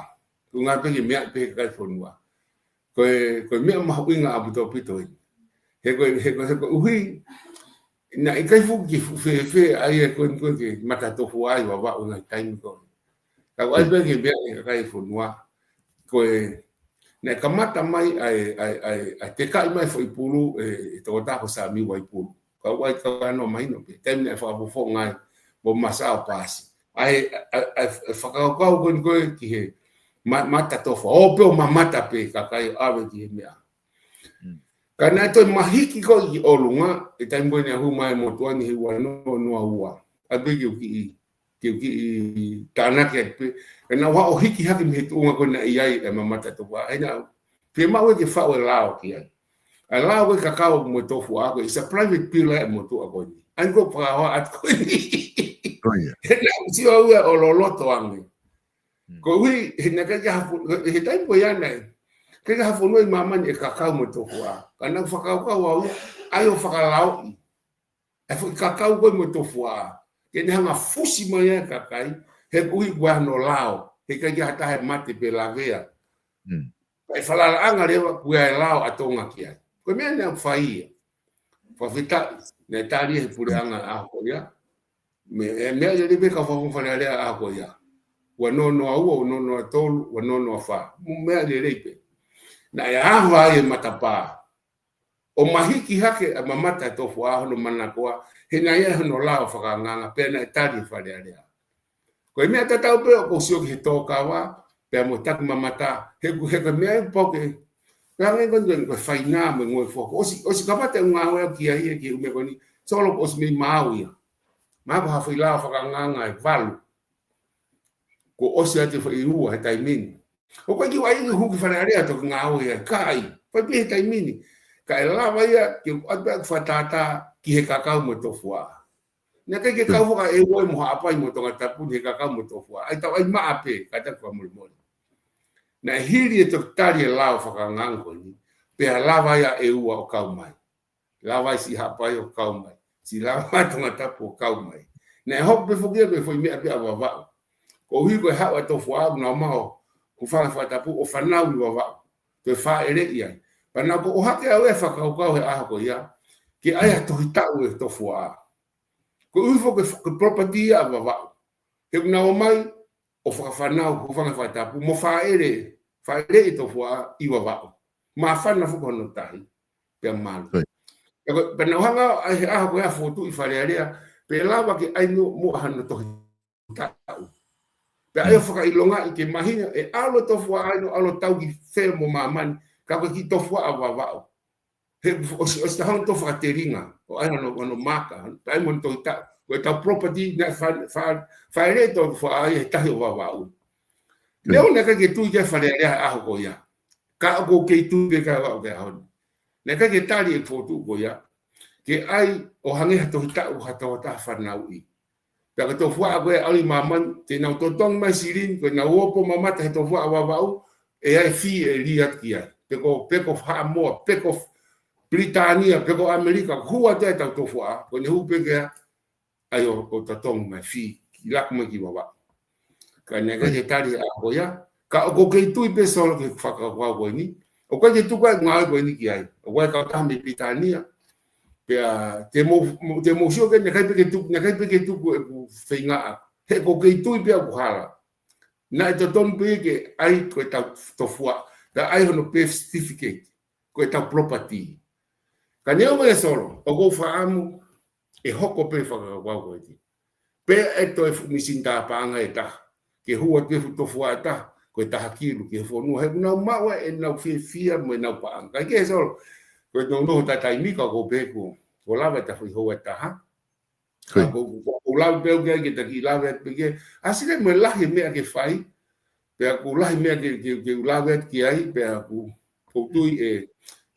Ko e ngaahi pē ke meaʻi pē he kakai e fonua. Ko e, ko e meʻa mahuʻinga ʻaupito ʻaupito eni. He ko e, he ko e, he ko e ʻuhi, naʻe ʻikai fuʻu ke fuʻu fēfē ai e ko eni ko e ke mata tofuaʻa ʻi Vavaʻu he ngaahi taimi ko ē. Ka ʻoku ʻai pē ke meaʻi he kakai e fonua. Ko e, naʻe kamata mai ʻa e, ʻa e, ʻa e, ʻa e tekaʻi mai foʻi pulu ʻe, ʻe he tokotaha ko Samiu Vaipulu. Ka ʻoku ʻai ka no mahino pē, taimi naʻe fakafofonga ai mo Masao Pasi. ʻA e, ʻa e, ʻa e, ʻa e fakakaukau ko eni ko ē ki he ma-, mata tofuaʻa, ō pē ʻo mamata pē kakai ʻo ʻave ki he meʻa. Mm. Ka naʻe toe mahiki ko ē ki ʻolunga, ʻi he taimi ko ē naʻe hū mai e motuʻa ni he ua noa noa ua. ʻAi pē ke u kiʻi, ke u kiʻi tānaki atu pē. Ka naʻa ku haʻu ʻo hiki hake mei he tuʻunga ko ē naʻe ʻi ai e mamata tofuaʻa. ʻA ia naʻa ku fiemaʻu ke faʻu e lao ki ai. ʻA e lao ko ē kakau mo e tofuaʻa ko ē, it's a private pillar e motuʻa ko eni. ʻA ia ko e fakahoa atu ko eni. Ko ia. He naʻa ku sio au ia ʻo loloto ange. Mm. Koeʻuhi, he naʻe ʻikai ke ha fo-, he taimi ko ia naʻe ʻikai ke ha fonua ʻi māmani ʻe kakau mo e tofuaʻa. Ka naʻa ku fakakaukau au ia, ʻai ʻo fakalaoʻi ʻa e foʻi kakau ko ē mo e tofuaʻa. Ke ne hanga ʻo fusi mai ai e kakai, he ʻuhi ko e hano lao, he ʻikai ke ha taha ʻe mate pe lavea. Mm. Ka ʻi he falalaʻanga leva ko e lao ʻa Tonga ki ai. Ko e meʻa naʻa ku fai ia. Fakafetaʻi, naʻe tali ʻe he puleʻanga ʻaho ko ia. Meʻa, meʻa lelei pē ka fakafofonga Fale Alea ʻaho ko ia. Ua noa noa ua, ua noa noa tolu, ua noa noa fā. Mo e meʻa lelei pē. Naʻe ʻaho ai e matapā ʻo mahiki hake ʻa e mamata e tofuaʻa hono manakoa, he naʻe ʻi ai hono lao fakaangaanga pea naʻe tali ʻe Fale Alea. Ko e meʻa tatau pē ʻoku ou sio ki he tō kava, pea mo e taku mamata, he ko e, he ko e meʻa ʻoku pau ke, pea ngaahi ko eni ko e faingā mo e ngoue foki. ʻOsi, ʻosi kamata e ngāue au ki ai ʻi he ʻū meʻa ko eni, Solo, kuo ʻosi mei maau ia. Mahalo ko ha foʻi lao fakaangaanga ʻe valu. Kuo ʻosi atu e foʻi ua he taimi ni. ʻOku ʻikai ke u ʻai ke u hū ki Fale Alea ʻo toki ngāue ai, ʻikai. Fai pē he taimi ni. Ka ʻe lava ia ke u ʻoatu pē ʻeku fakatātā ki he kakau mo e tofuaʻa. Naʻe ʻikai ke kau fakaʻeua mo Haʻapai mo Tongatapu ni he kakau mo e tofuaʻa. ʻAi tau ʻai maʻa pē, kātaki fakamolemole. Naʻe hili e toki tali e lao fakaangaanga ko eni, pea lava ia ʻEua ʻo kau mai. Lava ai siʻi Haʻapai ʻo kau mai. Siʻi lava Tongatapu ʻo kau mai. Naʻe hoko pē foki ia ko e foʻi meʻa pē ʻa Vavaʻu. Koeʻuhi ko e haʻu ʻa e tofuaʻa ʻo nau maʻu, ko Hufanga Fakatapu ʻo fānau ʻi Vavaʻu. Ko e fāʻeleʻi ai. Pea naʻa ku ʻohake au e fakakaukau he ʻaho ko ia, ke ʻai ha tohi taʻu e tofuaʻa. Koeʻuhi foki ko e property ia ʻa Vavaʻu. He ʻoku nau ō mai, ʻo fakafānau, Hufanga Fakatapu, mo fāʻele, fāʻeleʻi e tofuaʻa ʻi Vavaʻu. Māfana foki hono tahi, pea malu. Right. Pea ko, pea naʻa ku hanga ʻo ʻai he ʻaho ko ia ʻo fokotuʻu ʻi Fale Alea, pea lava ke ʻai mo, mo hano tohi taʻu. Pea ʻai ʻo fakaʻilongaʻi ke mahino, ʻe ʻalu e tofuaʻa ʻo ʻalu ʻo tau ki fē mo māmani, ka ko e kiʻi tofuaʻa ʻo Vavaʻu. He ʻosi, ʻosi taha ʻo tau fakatelinga, ʻo ʻai hano, hano maka, ʻai mo hano tohi taʻu, ko e tau property naʻe fa-, fa-, fāʻeleʻi e tofuaʻa ʻi he tahi ʻo Vavaʻu. Neongo naʻe ʻikai ke tui ki ai Fale Alea he ʻaho ko ia. Ka ʻoku ou kei tui pē ki ai ʻo aʻu ki he ʻaho ni. Naʻe ʻikai ke tali e fokotuʻu ko ia. Ke ʻai ʻo hangē ha tohi taʻu ha tokotaha fanauʻi. Pea ko e tofuaʻa ko ē ʻalu ʻi māmani, te nau totongi mai silini, ko ʻenau ō ʻo mamata he tofuaʻa ʻo Vavaʻu, ʻe ʻi ai e fee ʻe lī atu ki ai. Pe ko, pe ko Haʻamoa, pe ko Pilitānia, pe ko ʻAmelika, hū atu e tau tofuaʻa, ko ʻene hū pē ki ai, ʻai ʻo, ʻo totongi mai fee, ke laku mai ki Vavaʻu. Ka naʻe ʻikai ke tali he ʻaho ko ia, ka ʻoku ou kei tui pē Solo ki he fakakaukau ko eni, ʻoku ʻikai ke tuku ʻa e ngāue ko eni ki ai, ʻoku ʻi ai e kautaha mei Pilitānia, pea te mou, te mou sio ki ai, naʻe ʻikai pē ke tuku, naʻe ʻikai pē ke tuku ʻeku feingaʻa, he ʻoku ou kei tui pē ʻoku hala. Naʻe totonu pē ke ʻai ko e tau tofuaʻa, pea ʻai hono birth certificate, ko e tau property. Ka neongo ia Solo, ʻoku ou fakaʻamu ʻe hoko pē fakakaukau ko eni. Pea ʻe toe fuʻu mīsini tā paʻanga ʻe taha. Ke hū atu e fuʻu tofuaʻa ʻe taha, ko e taha kilu, ki he fonua, he ʻoku nau maʻu ʻenau fiefia mo ʻenau paʻanga. Kae kehe Solo, ko e nounou ʻo e taimi ka ʻoku ou pehē kuo, kuo lava ʻeta foʻi houa ʻe taha. Ko ia. Ka ko, ko, ko lau pē au ki ai ke taki lave atu pē ki ai. ʻAsi leva mo e lahi e meʻa ke fai, pea ko e lahi meʻa ke, ke, ke lave atu ki ai, pea ko, ko tui ʻe,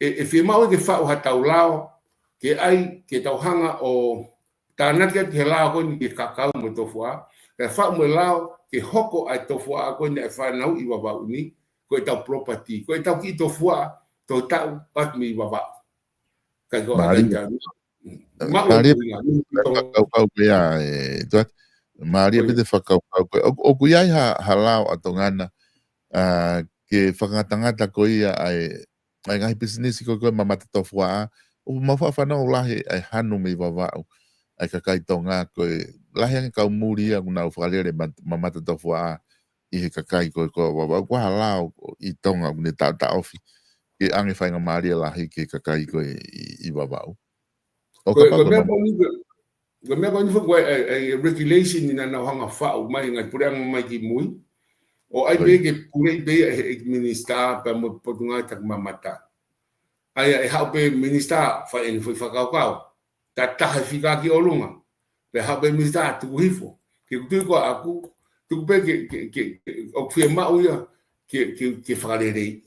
ʻe, ʻe fiemaʻu ke faʻu ha tau lao, ke ʻai, ke tau hanga ʻo tānaki atu he lao ko eni ki he kakau mo e tofuaʻa, pea faʻu mo e lao, ke hoko ʻa e tofuaʻa ko eni ʻa e fānau ʻi Vavaʻu ni, ko e tau property, ko e tau kiʻi tofuaʻa, tau tau atu mei Vavaʻu. Kai ko Mālie. Kai ka. Mālie. Mālie pē fakakaukau ko ia, ē, Tuat. Mālie pē te fakakaukau ko ia. ʻOku, ʻoku ʻi ai ha, ha lao ʻa Tonga na, ʻa, ke fakangatangata ko ia ʻa e, ʻa e ngaahi pisinisi ko ē ko ē mamata tofuaʻa. ʻOku mau faʻa fanongo lahi ʻa e hanu mei Vavaʻu ʻa e kakai Tonga ko e lahi ange kau muli ia ʻoku nau fakalele ma-, mamata tofuaʻa ʻi he kakai ko ē ko Vavaʻu. Ko e hā ha lao ʻi Tonga ʻoku ne taʻotaʻofi ke ʻange faingamālie lahi ki he kakai ko ē ʻi, ʻi Vavaʻu? ʻO ko e, kapau ko e ko meʻa ma- ko eni, ko e, ko e meʻa ko eni foki ko e, e, e regulation naʻa nau hanga faʻu mai ngaahi puleʻanga mai ki mui. ʻO ʻai Ko pē ia. ke puleʻi pē ia ʻe he, ʻe he minisitā pea mo e Potungāue Takimamata. ʻAi ʻe haʻu pē minisitā fai ʻene foʻi fakakaukau. Tataha e fika ki ʻolunga. Pea haʻu pē minisitā tuku hifo. Ke kutu ko ʻaku, tuku pē ke, ke, ke, ke, ʻoku fiemaʻu ia ke, ke, ke fakaleleiʻi.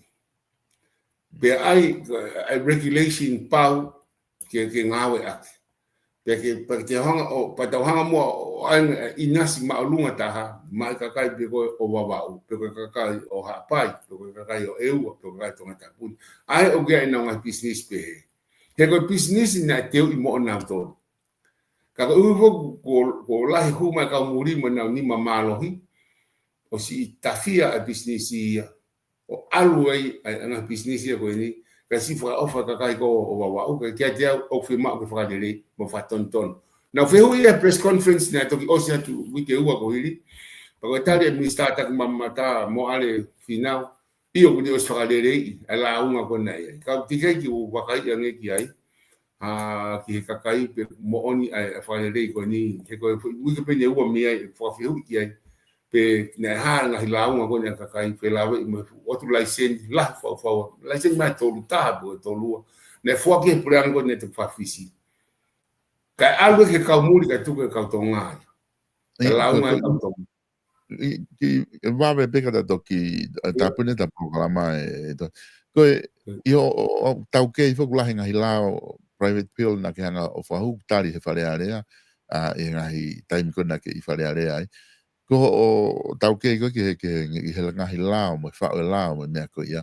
Pea ʻai, ʻai regulation pau ke, ke ngāueʻaki. Pea ke, pea ke te hanga ʻo, pea tau hanga muʻa ʻo ʻai ʻinasi māʻolunga taha, maʻa e kakai pe ko e ʻo Vavaʻu, pe ko e kakai ʻo Haʻapai, pe ko e kakai ʻo ʻEua, pe ko e kakai Tongatapu ni. ʻAi ʻoku ʻi ai ʻenau ngaahi pisinisi pehē. He ko e pisinisi naʻe teuʻi moʻonautolu. Ka ko e ʻuhi foki ko, ko e lahi hū mai kau muli mo ʻenau nima mālohi, ʻo siʻi tafia e pisinisi ia, ʻo ʻalu ai ʻa e, ʻa e ngaahi pisinisi ia ko eni, ka siʻi fakaʻofa e kakai ko ē ʻo Vavaʻu, ka kiate au ʻoku fiemaʻu ke fakalelei mo fakatonutonu. Naʻa ku fehuʻi ia he press conference naʻe toki ʻosi atu uike ua kuo hili, pea ko e tali ʻa e Minisitā Takimamata mo ʻAle Fīnau, ʻio, kuo ne ʻosi fakaleleiʻi ʻa e lāunga ko ena ia. Ka ʻoku teʻeki ai ke u vakaiʻi ange ki ai, ʻa, ki he kakai pe moʻoni ʻa e, ʻa e fakalelei ko eni, he ko e foʻi uike pē ʻe ua mei ai, ʻe fakafehuʻi ki ai, pe naʻe hā e ngaahi lāunga ko eni ʻa e kakai, pe lave ʻi mo e fu-, ʻoatu laiseni, lahi fau fau, laiseni mai tolu taha pe tolu ua. Naʻe foaki ʻe he puleʻanga ko eni ʻa e Fisi. Kae ʻalu ki he kau muli kae tuku ʻe he kau Tonga ia. ʻE, ʻIo, lāunga ko, ʻe he ko, kau Tonga. ʻI, ki, ʻe vave pē ka ta toki, ʻe, ʻIo. tāpuni ʻeta polokalama ē, ʻe to-, ko e, Mm. ʻio, ʻo, ʻo, taukei foki lahi ngaahi lao, private pilot naʻa ke hanga ʻo fakahū tali he Fale Alea, ʻa, ʻi he ngaahi taimi ko ē naʻa ke ʻi Fale Alea ai. Ko hoʻo taukei ko ē ki he, ki he, ʻi he ngaahi lao, mo e faʻu e lao, mo e meʻa ko ia.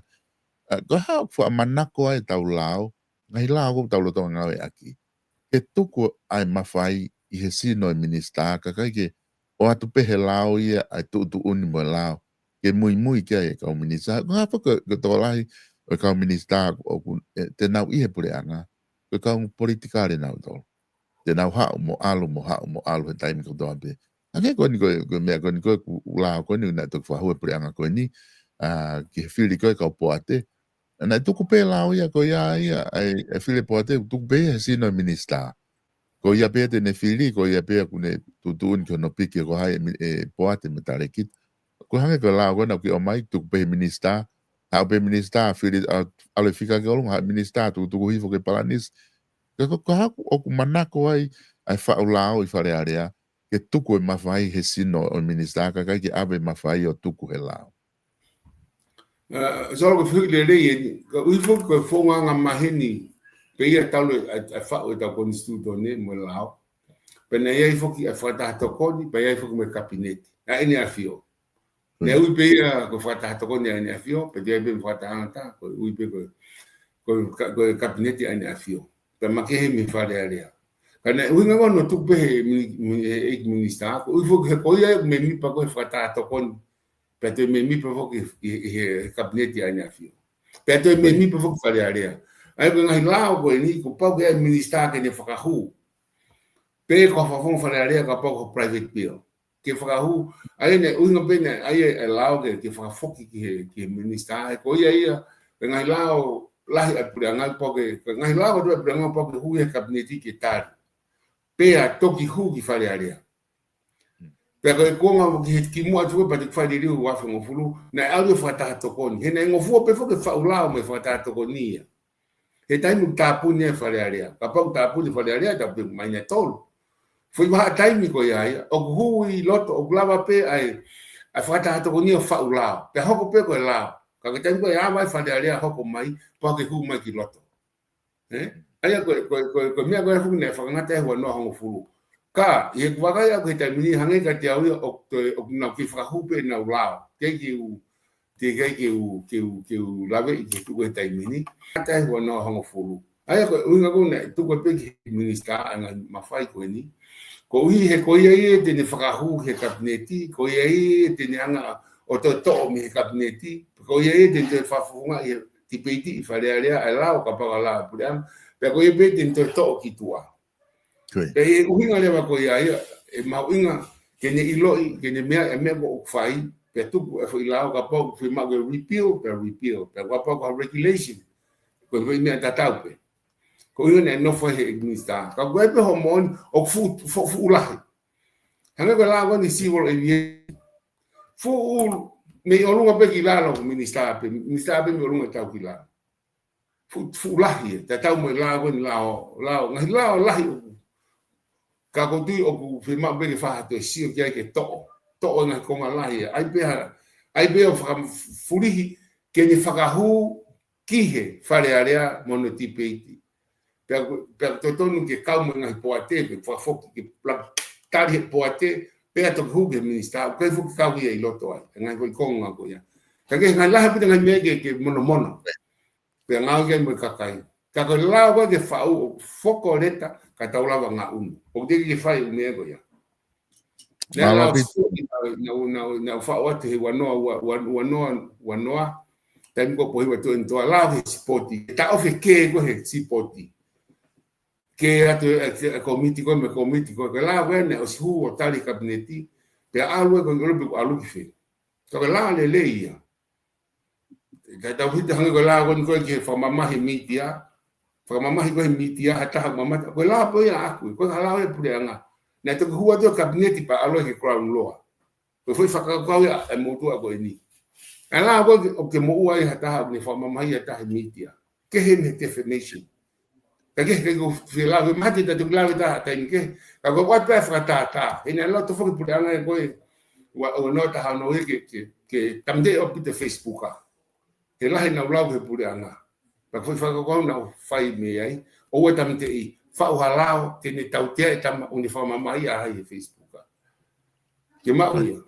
ʻA, ko e hā ʻoku faʻa manako ai ʻetau lao, ngaahi lao ʻoku tau lolotonga ngāueʻaki. Ke tuku ʻa e mafai ʻi he sino ʻo e minisitā, kae ʻikai ke ʻoatu pē he lao ia ʻa e tuʻutuʻuni mo e lao. Ke muimui ki ai e kau minisitā. Ko e hā foki ko e, ko e tokolahi ʻo e kau minisitā ʻoku, ʻe, te nau ʻi he puleʻanga. Ko e kau politikale nautolu. Te nau haʻu mo ʻalu, mo haʻu mo ʻalu he taimi kotoa pē. Hangē ko eni ko e, ko e meʻa ko eni ko e ʻoku, ʻoku lao ko eni naʻe toki fakahū ʻe he puleʻanga ko eni, ʻa, ki he fili ko ē kau poate. Naʻe tuku pē lao ia ko ia ia, ʻa e, ʻa e fili poate, tuku pē ia he sino ʻo e minisitā. Ko ia pē te ne fili, ko ia pē ʻoku ne tuʻutuʻuni ki hono piki ko hai e mi-, e poate mo e talēkita. Ko e hangē ko e lao ko ena ʻoku ʻomai, tuku pē he minisitā, haʻu pē minisitā, fili, ʻa, ʻalu e fika ki ʻolunga, haʻu e minisitā, tukutuku hifo ki he palanisi. Ka ko, ko e hā ʻoku manako ai ʻa e faʻu lao ʻi Fale Alea, ke tuku e mafai he sino ʻo e minisitā, kae ʻikai ke ʻave e mafai ʻo tuku he lao. ʻA, so ko e fehuʻi lelei eni, ka ʻuhi foki ko e founga angamaheni, pea talu e, ʻa, ʻa e faʻu ʻetau konisitūtone mo e lao. Pea naʻe ʻi ai foki ʻa e fakataha tokoni, pea ʻi ai foki mo e kapineti. ʻA ʻEne ʻAfio. Naʻe ui pē ia ko e fakataha tokoni ʻa ʻEne ʻAfio, pea ʻi ai pē mo e fakataha ʻa e tangata, ko e ui pē ko e, ko e ka-, ko e kapineti ʻa ʻEne ʻAfio. Pea makehe mei Fale Alea. Ka naʻe ʻuhinga ko ē hono tuku pē he mini-, mini-, he ʻEiki Minisitā, ko e ui foki he ko ia ʻoku mēmipa ko ē he fakataha tokoni, pea toe mēmipa foki he, he, he kapineti ʻa ʻEne ʻAfio. Pea toe mēmipa foki Fale Alea. ʻA ia ko e ngaahi lao ko eni, kuo pau ke ʻai e minisitā ke ne fakahū. Pe ko ha fakafofonga Fale Alea, kapau ko ha private pilot. Ke fakahū, ʻa ia naʻe ʻuhinga pē naʻe ʻai e, e lao ke, ke fakafoki ki he, ki he minisitā, he ko ia ia, ko e ngaahi lao lahi ʻa e puleʻanga pau ke, ko e ngaahi lao ʻa e puleʻanga pau ke hū ia he kapineti ke tali. Pea toki hū ki Fale Alea. Pea ko e konga ki he kimuʻa atu pea toki fai liliu ua afe hongofulu, naʻe ʻalu e fakataha tokoni. He naʻe ngofua pē foki e faʻu lao mo e fakataha tokoni ia. He taimi ʻoku tāpuni ai e Fale Alea. Kapau ʻoku tāpuni e Fale Alea, tāpuni mai ʻe tolu. Foʻi vahaʻa taimi ko ia ia, ʻoku hū ʻi loto, ʻoku lava pē ʻa e, ʻa e fakataha tokoni ʻo faʻu lao. Pea hoko pē ko e lao. Ka ko e taimi ko ē ʻe ava ai Fale Alea hoko mai, pau ke hū mai ki loto. Ē? ʻA ia ko e, ko e, ko e, ko e meʻa ko ē ʻoku ne fakangata ʻi he ua noa hongofulu. Ka, ʻi heʻeku vakai ʻaʻaku he taimi ni hangē kiate au ia ʻoku toe, ʻoku nau kei fakahū pē ʻenau lao. Teʻeki ke u, teʻeki ke u, ke u, ke u laveʻi ke tuku he taimi ni. Fakangata ʻi he ua noa hongofulu. ʻA ia ko e ʻuhinga ko ē naʻe tuku pē ki he minisitā ʻa e ngaahi mafai ko eni. Koeʻuhi he ko ia ia te ne fakahū he kapineti, ko ia ia te ne hanga ʻo toe toʻo mei he kapineti, ko ia ia te ne toe fakafofongaʻi he tipeiti ʻi Fale Alea ʻa e lao kapau ʻe ʻalu ʻa e puleʻanga, pea ko ia pē te ne toe toʻo ki tuʻa. Ko ia. Pea ʻi he ʻuhinga leva ko ia ia, ʻe mahuʻinga ke ne ʻiloʻi, ke ne meaʻi ʻa e meʻa ko ē ʻoku fai, pea tuku e foʻi lao kapau ʻoku fiemaʻu ke repeal, pea repeal, pea kapau ko ha regulation, ko e foʻi meʻa tatau pē. Ko ia naʻe nofo he minisitā. Ka ko e pē hoʻo moʻoni, ʻoku fuʻu, fuʻu, fuʻu lahi. Hangē ko e lao ko eni civil aviation. Fuʻu mei ʻolunga pē ki lalo, minisitā pē, minisitā pē mei ʻolunga tau ki lalo. Fuʻu, fuʻu lahi ē, tatau mo e lao ko eni lao, lao, ngaahi lao lahi ʻoku. Ka ʻoku ou tui ʻoku fiemaʻu pē ke fai ha toe sio ki ai ke toʻo. Toʻo e ngaahi konga lahi ē. ʻAi pē ha, ʻai pē ʻo fakafulihi ke ne fakahū ki he Fale Alea mo hono tipeiti. Pea, pea totonu ke kau mo e ngaahi poate, pe fakafoki ke pla-, tali he poate, pea toki hū ki he minisitā, ʻoku ʻikai foki kau ia ʻi loto ai, e ngaahi foʻi konga ko ia. Ka ke ngaahi lahi pē ngaahi meʻa ke, ke monomono. Pea ngāue ki ai mo e kakai. Ka ko e lao ko ē ke faʻu ʻo foko leta, ka tau lava ngaʻunu. ʻOku teʻeki ke fai ʻū meʻa ko ia. Mālō ʻaupito. Naʻe lau sio ki he, naʻa, naʻa, naʻa faʻu atu he ua noa, ua, ua, ua noa, ua noa. Taimi ko ē Pohiva Tuʻiʻonetoa, lau he sipoti. Taʻofi e kē ko ē he sipoti. Kē atu e, e, e kōmiti ko ē, mo e kōmiti ko ē. Ko e lao ko ē naʻe ʻosi hū ʻo tali kapineti. Pea ʻalu ē ko e ʻiloa pe ʻoku ʻalu ki fē. Ka ko e lao lelei ia. Ka tau hita hangē ko e lao ko eni ko ē ki he fakamamahi mītia. Fakamamahi ko ē he mītia, ha taha mamata. Ko e lao pē ia ʻaʻaku, ko e lao ia puleʻanga. Naʻe toki hū atu e kapineti pea ʻalu ki he Crown Law. Ko e foʻi fakakaukau ia ʻa e motuʻa ko eni. ʻA e lao ko ē ʻoku ke moʻua ai ha taha, ʻoku ne fakamamahi ha taha he mītia. Kehe mei he defamation. Ka ke, ke ko fie lave, mate ta tuku lave ta taimi kehe. Ka ko e ʻoatu pē fakatātā. He naʻe loto foki puleʻanga ē ko ē. Ua, ua noa taha noa ia ke, ke, ke tāmateʻi ʻaupito e Facebook ā. He lahi ʻenau lau he puleʻanga. Ka ko e fakakaukau naʻa ku fai mei ai. ʻOua tāmateʻi, faʻu ha lao, te ne tautea e tama, ʻoku ne fakamamahi ʻa hai he Facebook ā. Ke maʻu ia.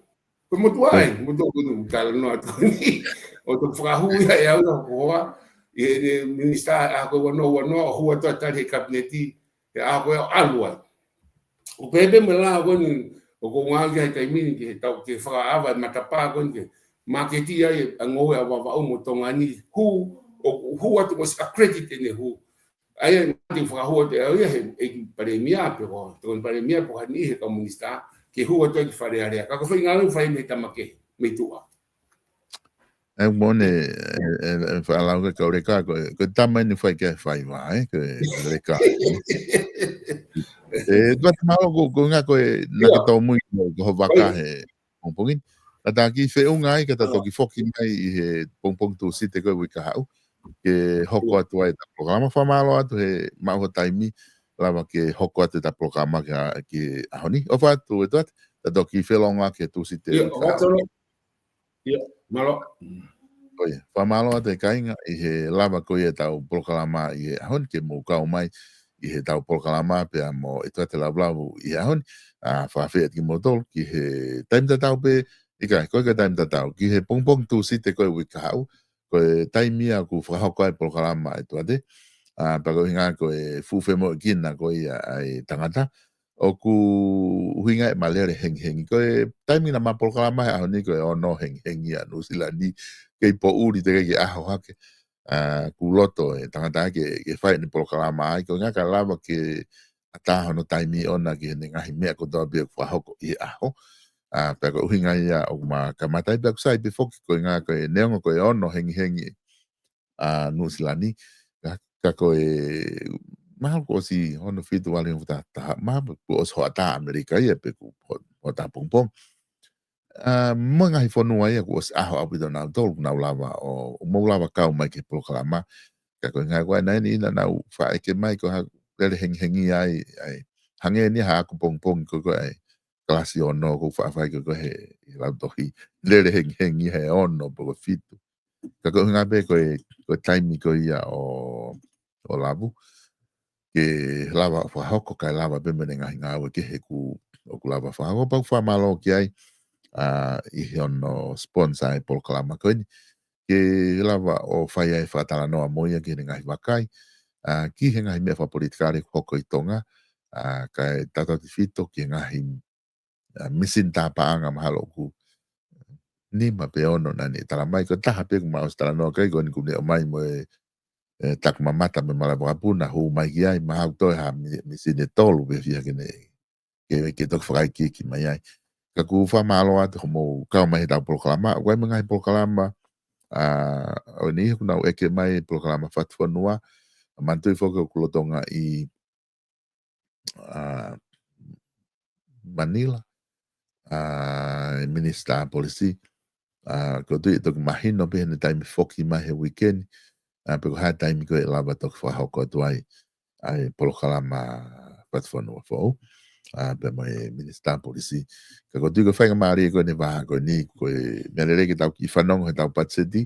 Ko e motuʻa ē, motuʻa ko eni, talanoa atu ni. ʻO toki fakahū ia ʻe au ia ko hoa, ʻi he minisitā ʻaho ko ē ua noa ua noa, ʻo hū atu ʻo tali he kapineti, he ʻaho ko ē ʻalu ai. ʻO pehē pē mo e lao ko eni, ʻoku ou ngāue ki ai he taimi ni, ke tau, ke fakaava e matapā ko eni, ke māketi ai e ngoue ʻa Vavaʻu mo Tonga ni, hū, ʻo hū atu ʻosi accredit ʻene hū. ʻA ia, te u fakahū atu ʻe au ia he, ʻEiki Palēmia pe ko, Tokoni Palēmia pe ko ha niʻihi he kau minisitā, ke hū atu ki Fale Alea. Ka ko e foʻi ngāue ʻoku fai mei he tama kehe, mei tuʻa. ʻE, moʻoni, ʻe, ʻe, ʻe, faʻa lau ke kau leka, ko, ko e tama eni fai ke fai vā, ē, ko e leka. ʻE, tuate mālō ko, ko e ʻuhinga ko e, naʻa ke tōmui, ko ho vaka he, pongipongi ni. Ka ta kiʻi feʻunga ai, ka ta toki foki mai ʻi he pongipongi Tūsite ko ē uike kahaʻu. Ke hoko atu ai ʻeta polokalama, fakamālō atu he maʻu ho taimi, lava ke hoko atu ʻeta polokalama ki he, ki he ʻaho ni. ʻOfa atu ʻEtuate, ta toki felōngoaki he Tūsite uike kahaʻu. Ia, mālō. ʻOi, fakamālō atu e kāinga ʻi he lava ko ia ʻetau polokalama ʻi he ʻaho ni ke mou kau mai ʻi heʻetau polokalama pea mo ʻEtuate Lavulavu ʻi he ʻaho ni. ʻA, fakafeʻiloaki kimoutolu ki he taimi tatau pē, ʻikai, ʻikai ko e taimi tatau, ki he pongipongi Tūsite ko ē uike kahaʻu, ko e taimi ia ʻoku fakahoko ai e polokalama ʻEtuate. ʻA, pea ko e ʻuhinga ko e fuʻu femoʻuekina ko ia ʻa e tangata, ʻoku ʻuhinga ia ʻema lele hengihengi. Ko e taimi naʻa ma polokalama he ʻaho ni ko e ono hengihengi ʻa Nuʻusila ni, kei poʻuli teʻeki ke ʻaho hake. ʻA, ʻoku loto e tangata ke, ke fai ʻene polokalama ai, ko e ʻuhinga ka lava ke ʻatā hono taimi ʻoʻona ki heʻene ngaahi meʻa kotoa pē ʻoku fakahoko ʻi he ʻaho. ʻA, pea ko e ʻuhinga ia ʻoku ma kamata ai pea ʻoku sai pē foki ko e ʻuhinga ko e neongo ko e ono hengihengi ʻa Nuʻusila ni. Ka, ka ko e, mahalo kuo ʻosi hono fitu valu hongofulu taha, mahalo kuo ʻosi hoʻatā ʻAmelika ia pe kuo ho-, hoʻatā pongipongi. ʻA, mo e ngaahi fonua ia kuo ʻosi ʻaho ʻaupito nautolu, nau lava ʻo, ʻo mou lava kau mai ki he polokalama. Ka ko e ʻuhinga ko ē naʻe ʻi ai naʻa nau faʻa ʻeke mai ko e hā e lele hengihengi ai, ai, hangē ni ha ʻaku pongipongi ko ē ʻa e kalasi ono ʻoku faʻa fai ko ē he, he lautohi. Lele hengihengi he ono pe ko e fitu. Ka ko e ʻuhinga pē ko e, ko e taimi ko ia ʻo, ʻo Lavu ke lava fakahoko kae lava pē mo ʻene ngaahi ngāue kehe ʻoku, ʻoku lava fakahoko. Pea ʻoku fakamālō ki ai, ʻa, ʻi hono sponsor e polokalama ko eni, ke lava ʻo fai ai fakatalanoa mo ia ki heʻene ngaahi vakai, ʻa, ki he ngaahi meʻa fakapolitikale ʻoku hoko ʻi Tonga, ʻa, kae tautautefito ki he ngaahi, ʻa, misini tā paʻanga mahalo ʻoku nima pe ono naʻa ne talamai. Ko e taha pē ʻoku mau ʻosi talanoa ki ai ko eni ʻoku ne ʻomai mo e, e, taku mamata mo e malaʻe vakapuna, hū mai ki ai, mahalo toe ha mi-, misini ʻe tolu pe fiha ke ne, ke, ke toki fakaikiiki mai ai. Ka ʻoku fakamālō atu hoʻomou kau mai heʻetau polokalama, ʻoku ʻi ai mo e ngaahi polokalama, ʻa, ʻo eni ʻoku nau ʻeke mai polokalama Fatufonua, manatuʻi foki ʻoku lolotonga ʻi, ʻa, Manila, ʻa, e Minisitā Polisi, ʻa, ʻoku ou tui ʻe toki mahino pē heʻene taimi foki mai he uike ni, ʻa, pe ko e hā e taimi ko ē ʻe lava toki fakahoko atu ai, ʻa e polokalama Fatufonua foʻou, ʻa, pea mo e Minisitā Polisi. Ka ʻoku ou tui ko e faingamālie ko eni he vahaʻa ko eni, ko e meʻa lelei ke tau kiʻi fanongo heʻetau patiseti,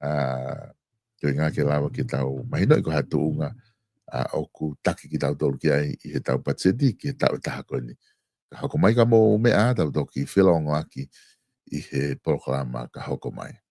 ʻa, ko e ʻuhinga ke lava ke tau mahinoʻi ko e hā e tuʻunga, ʻa, ʻoku taki kitautolu ki ai ʻi heʻetau patiseti ki he taʻu ʻe taha ko eni. Ka hoko mai ka mou meʻa, tau toki felongoaki ʻi he polokalama ka hoko mai.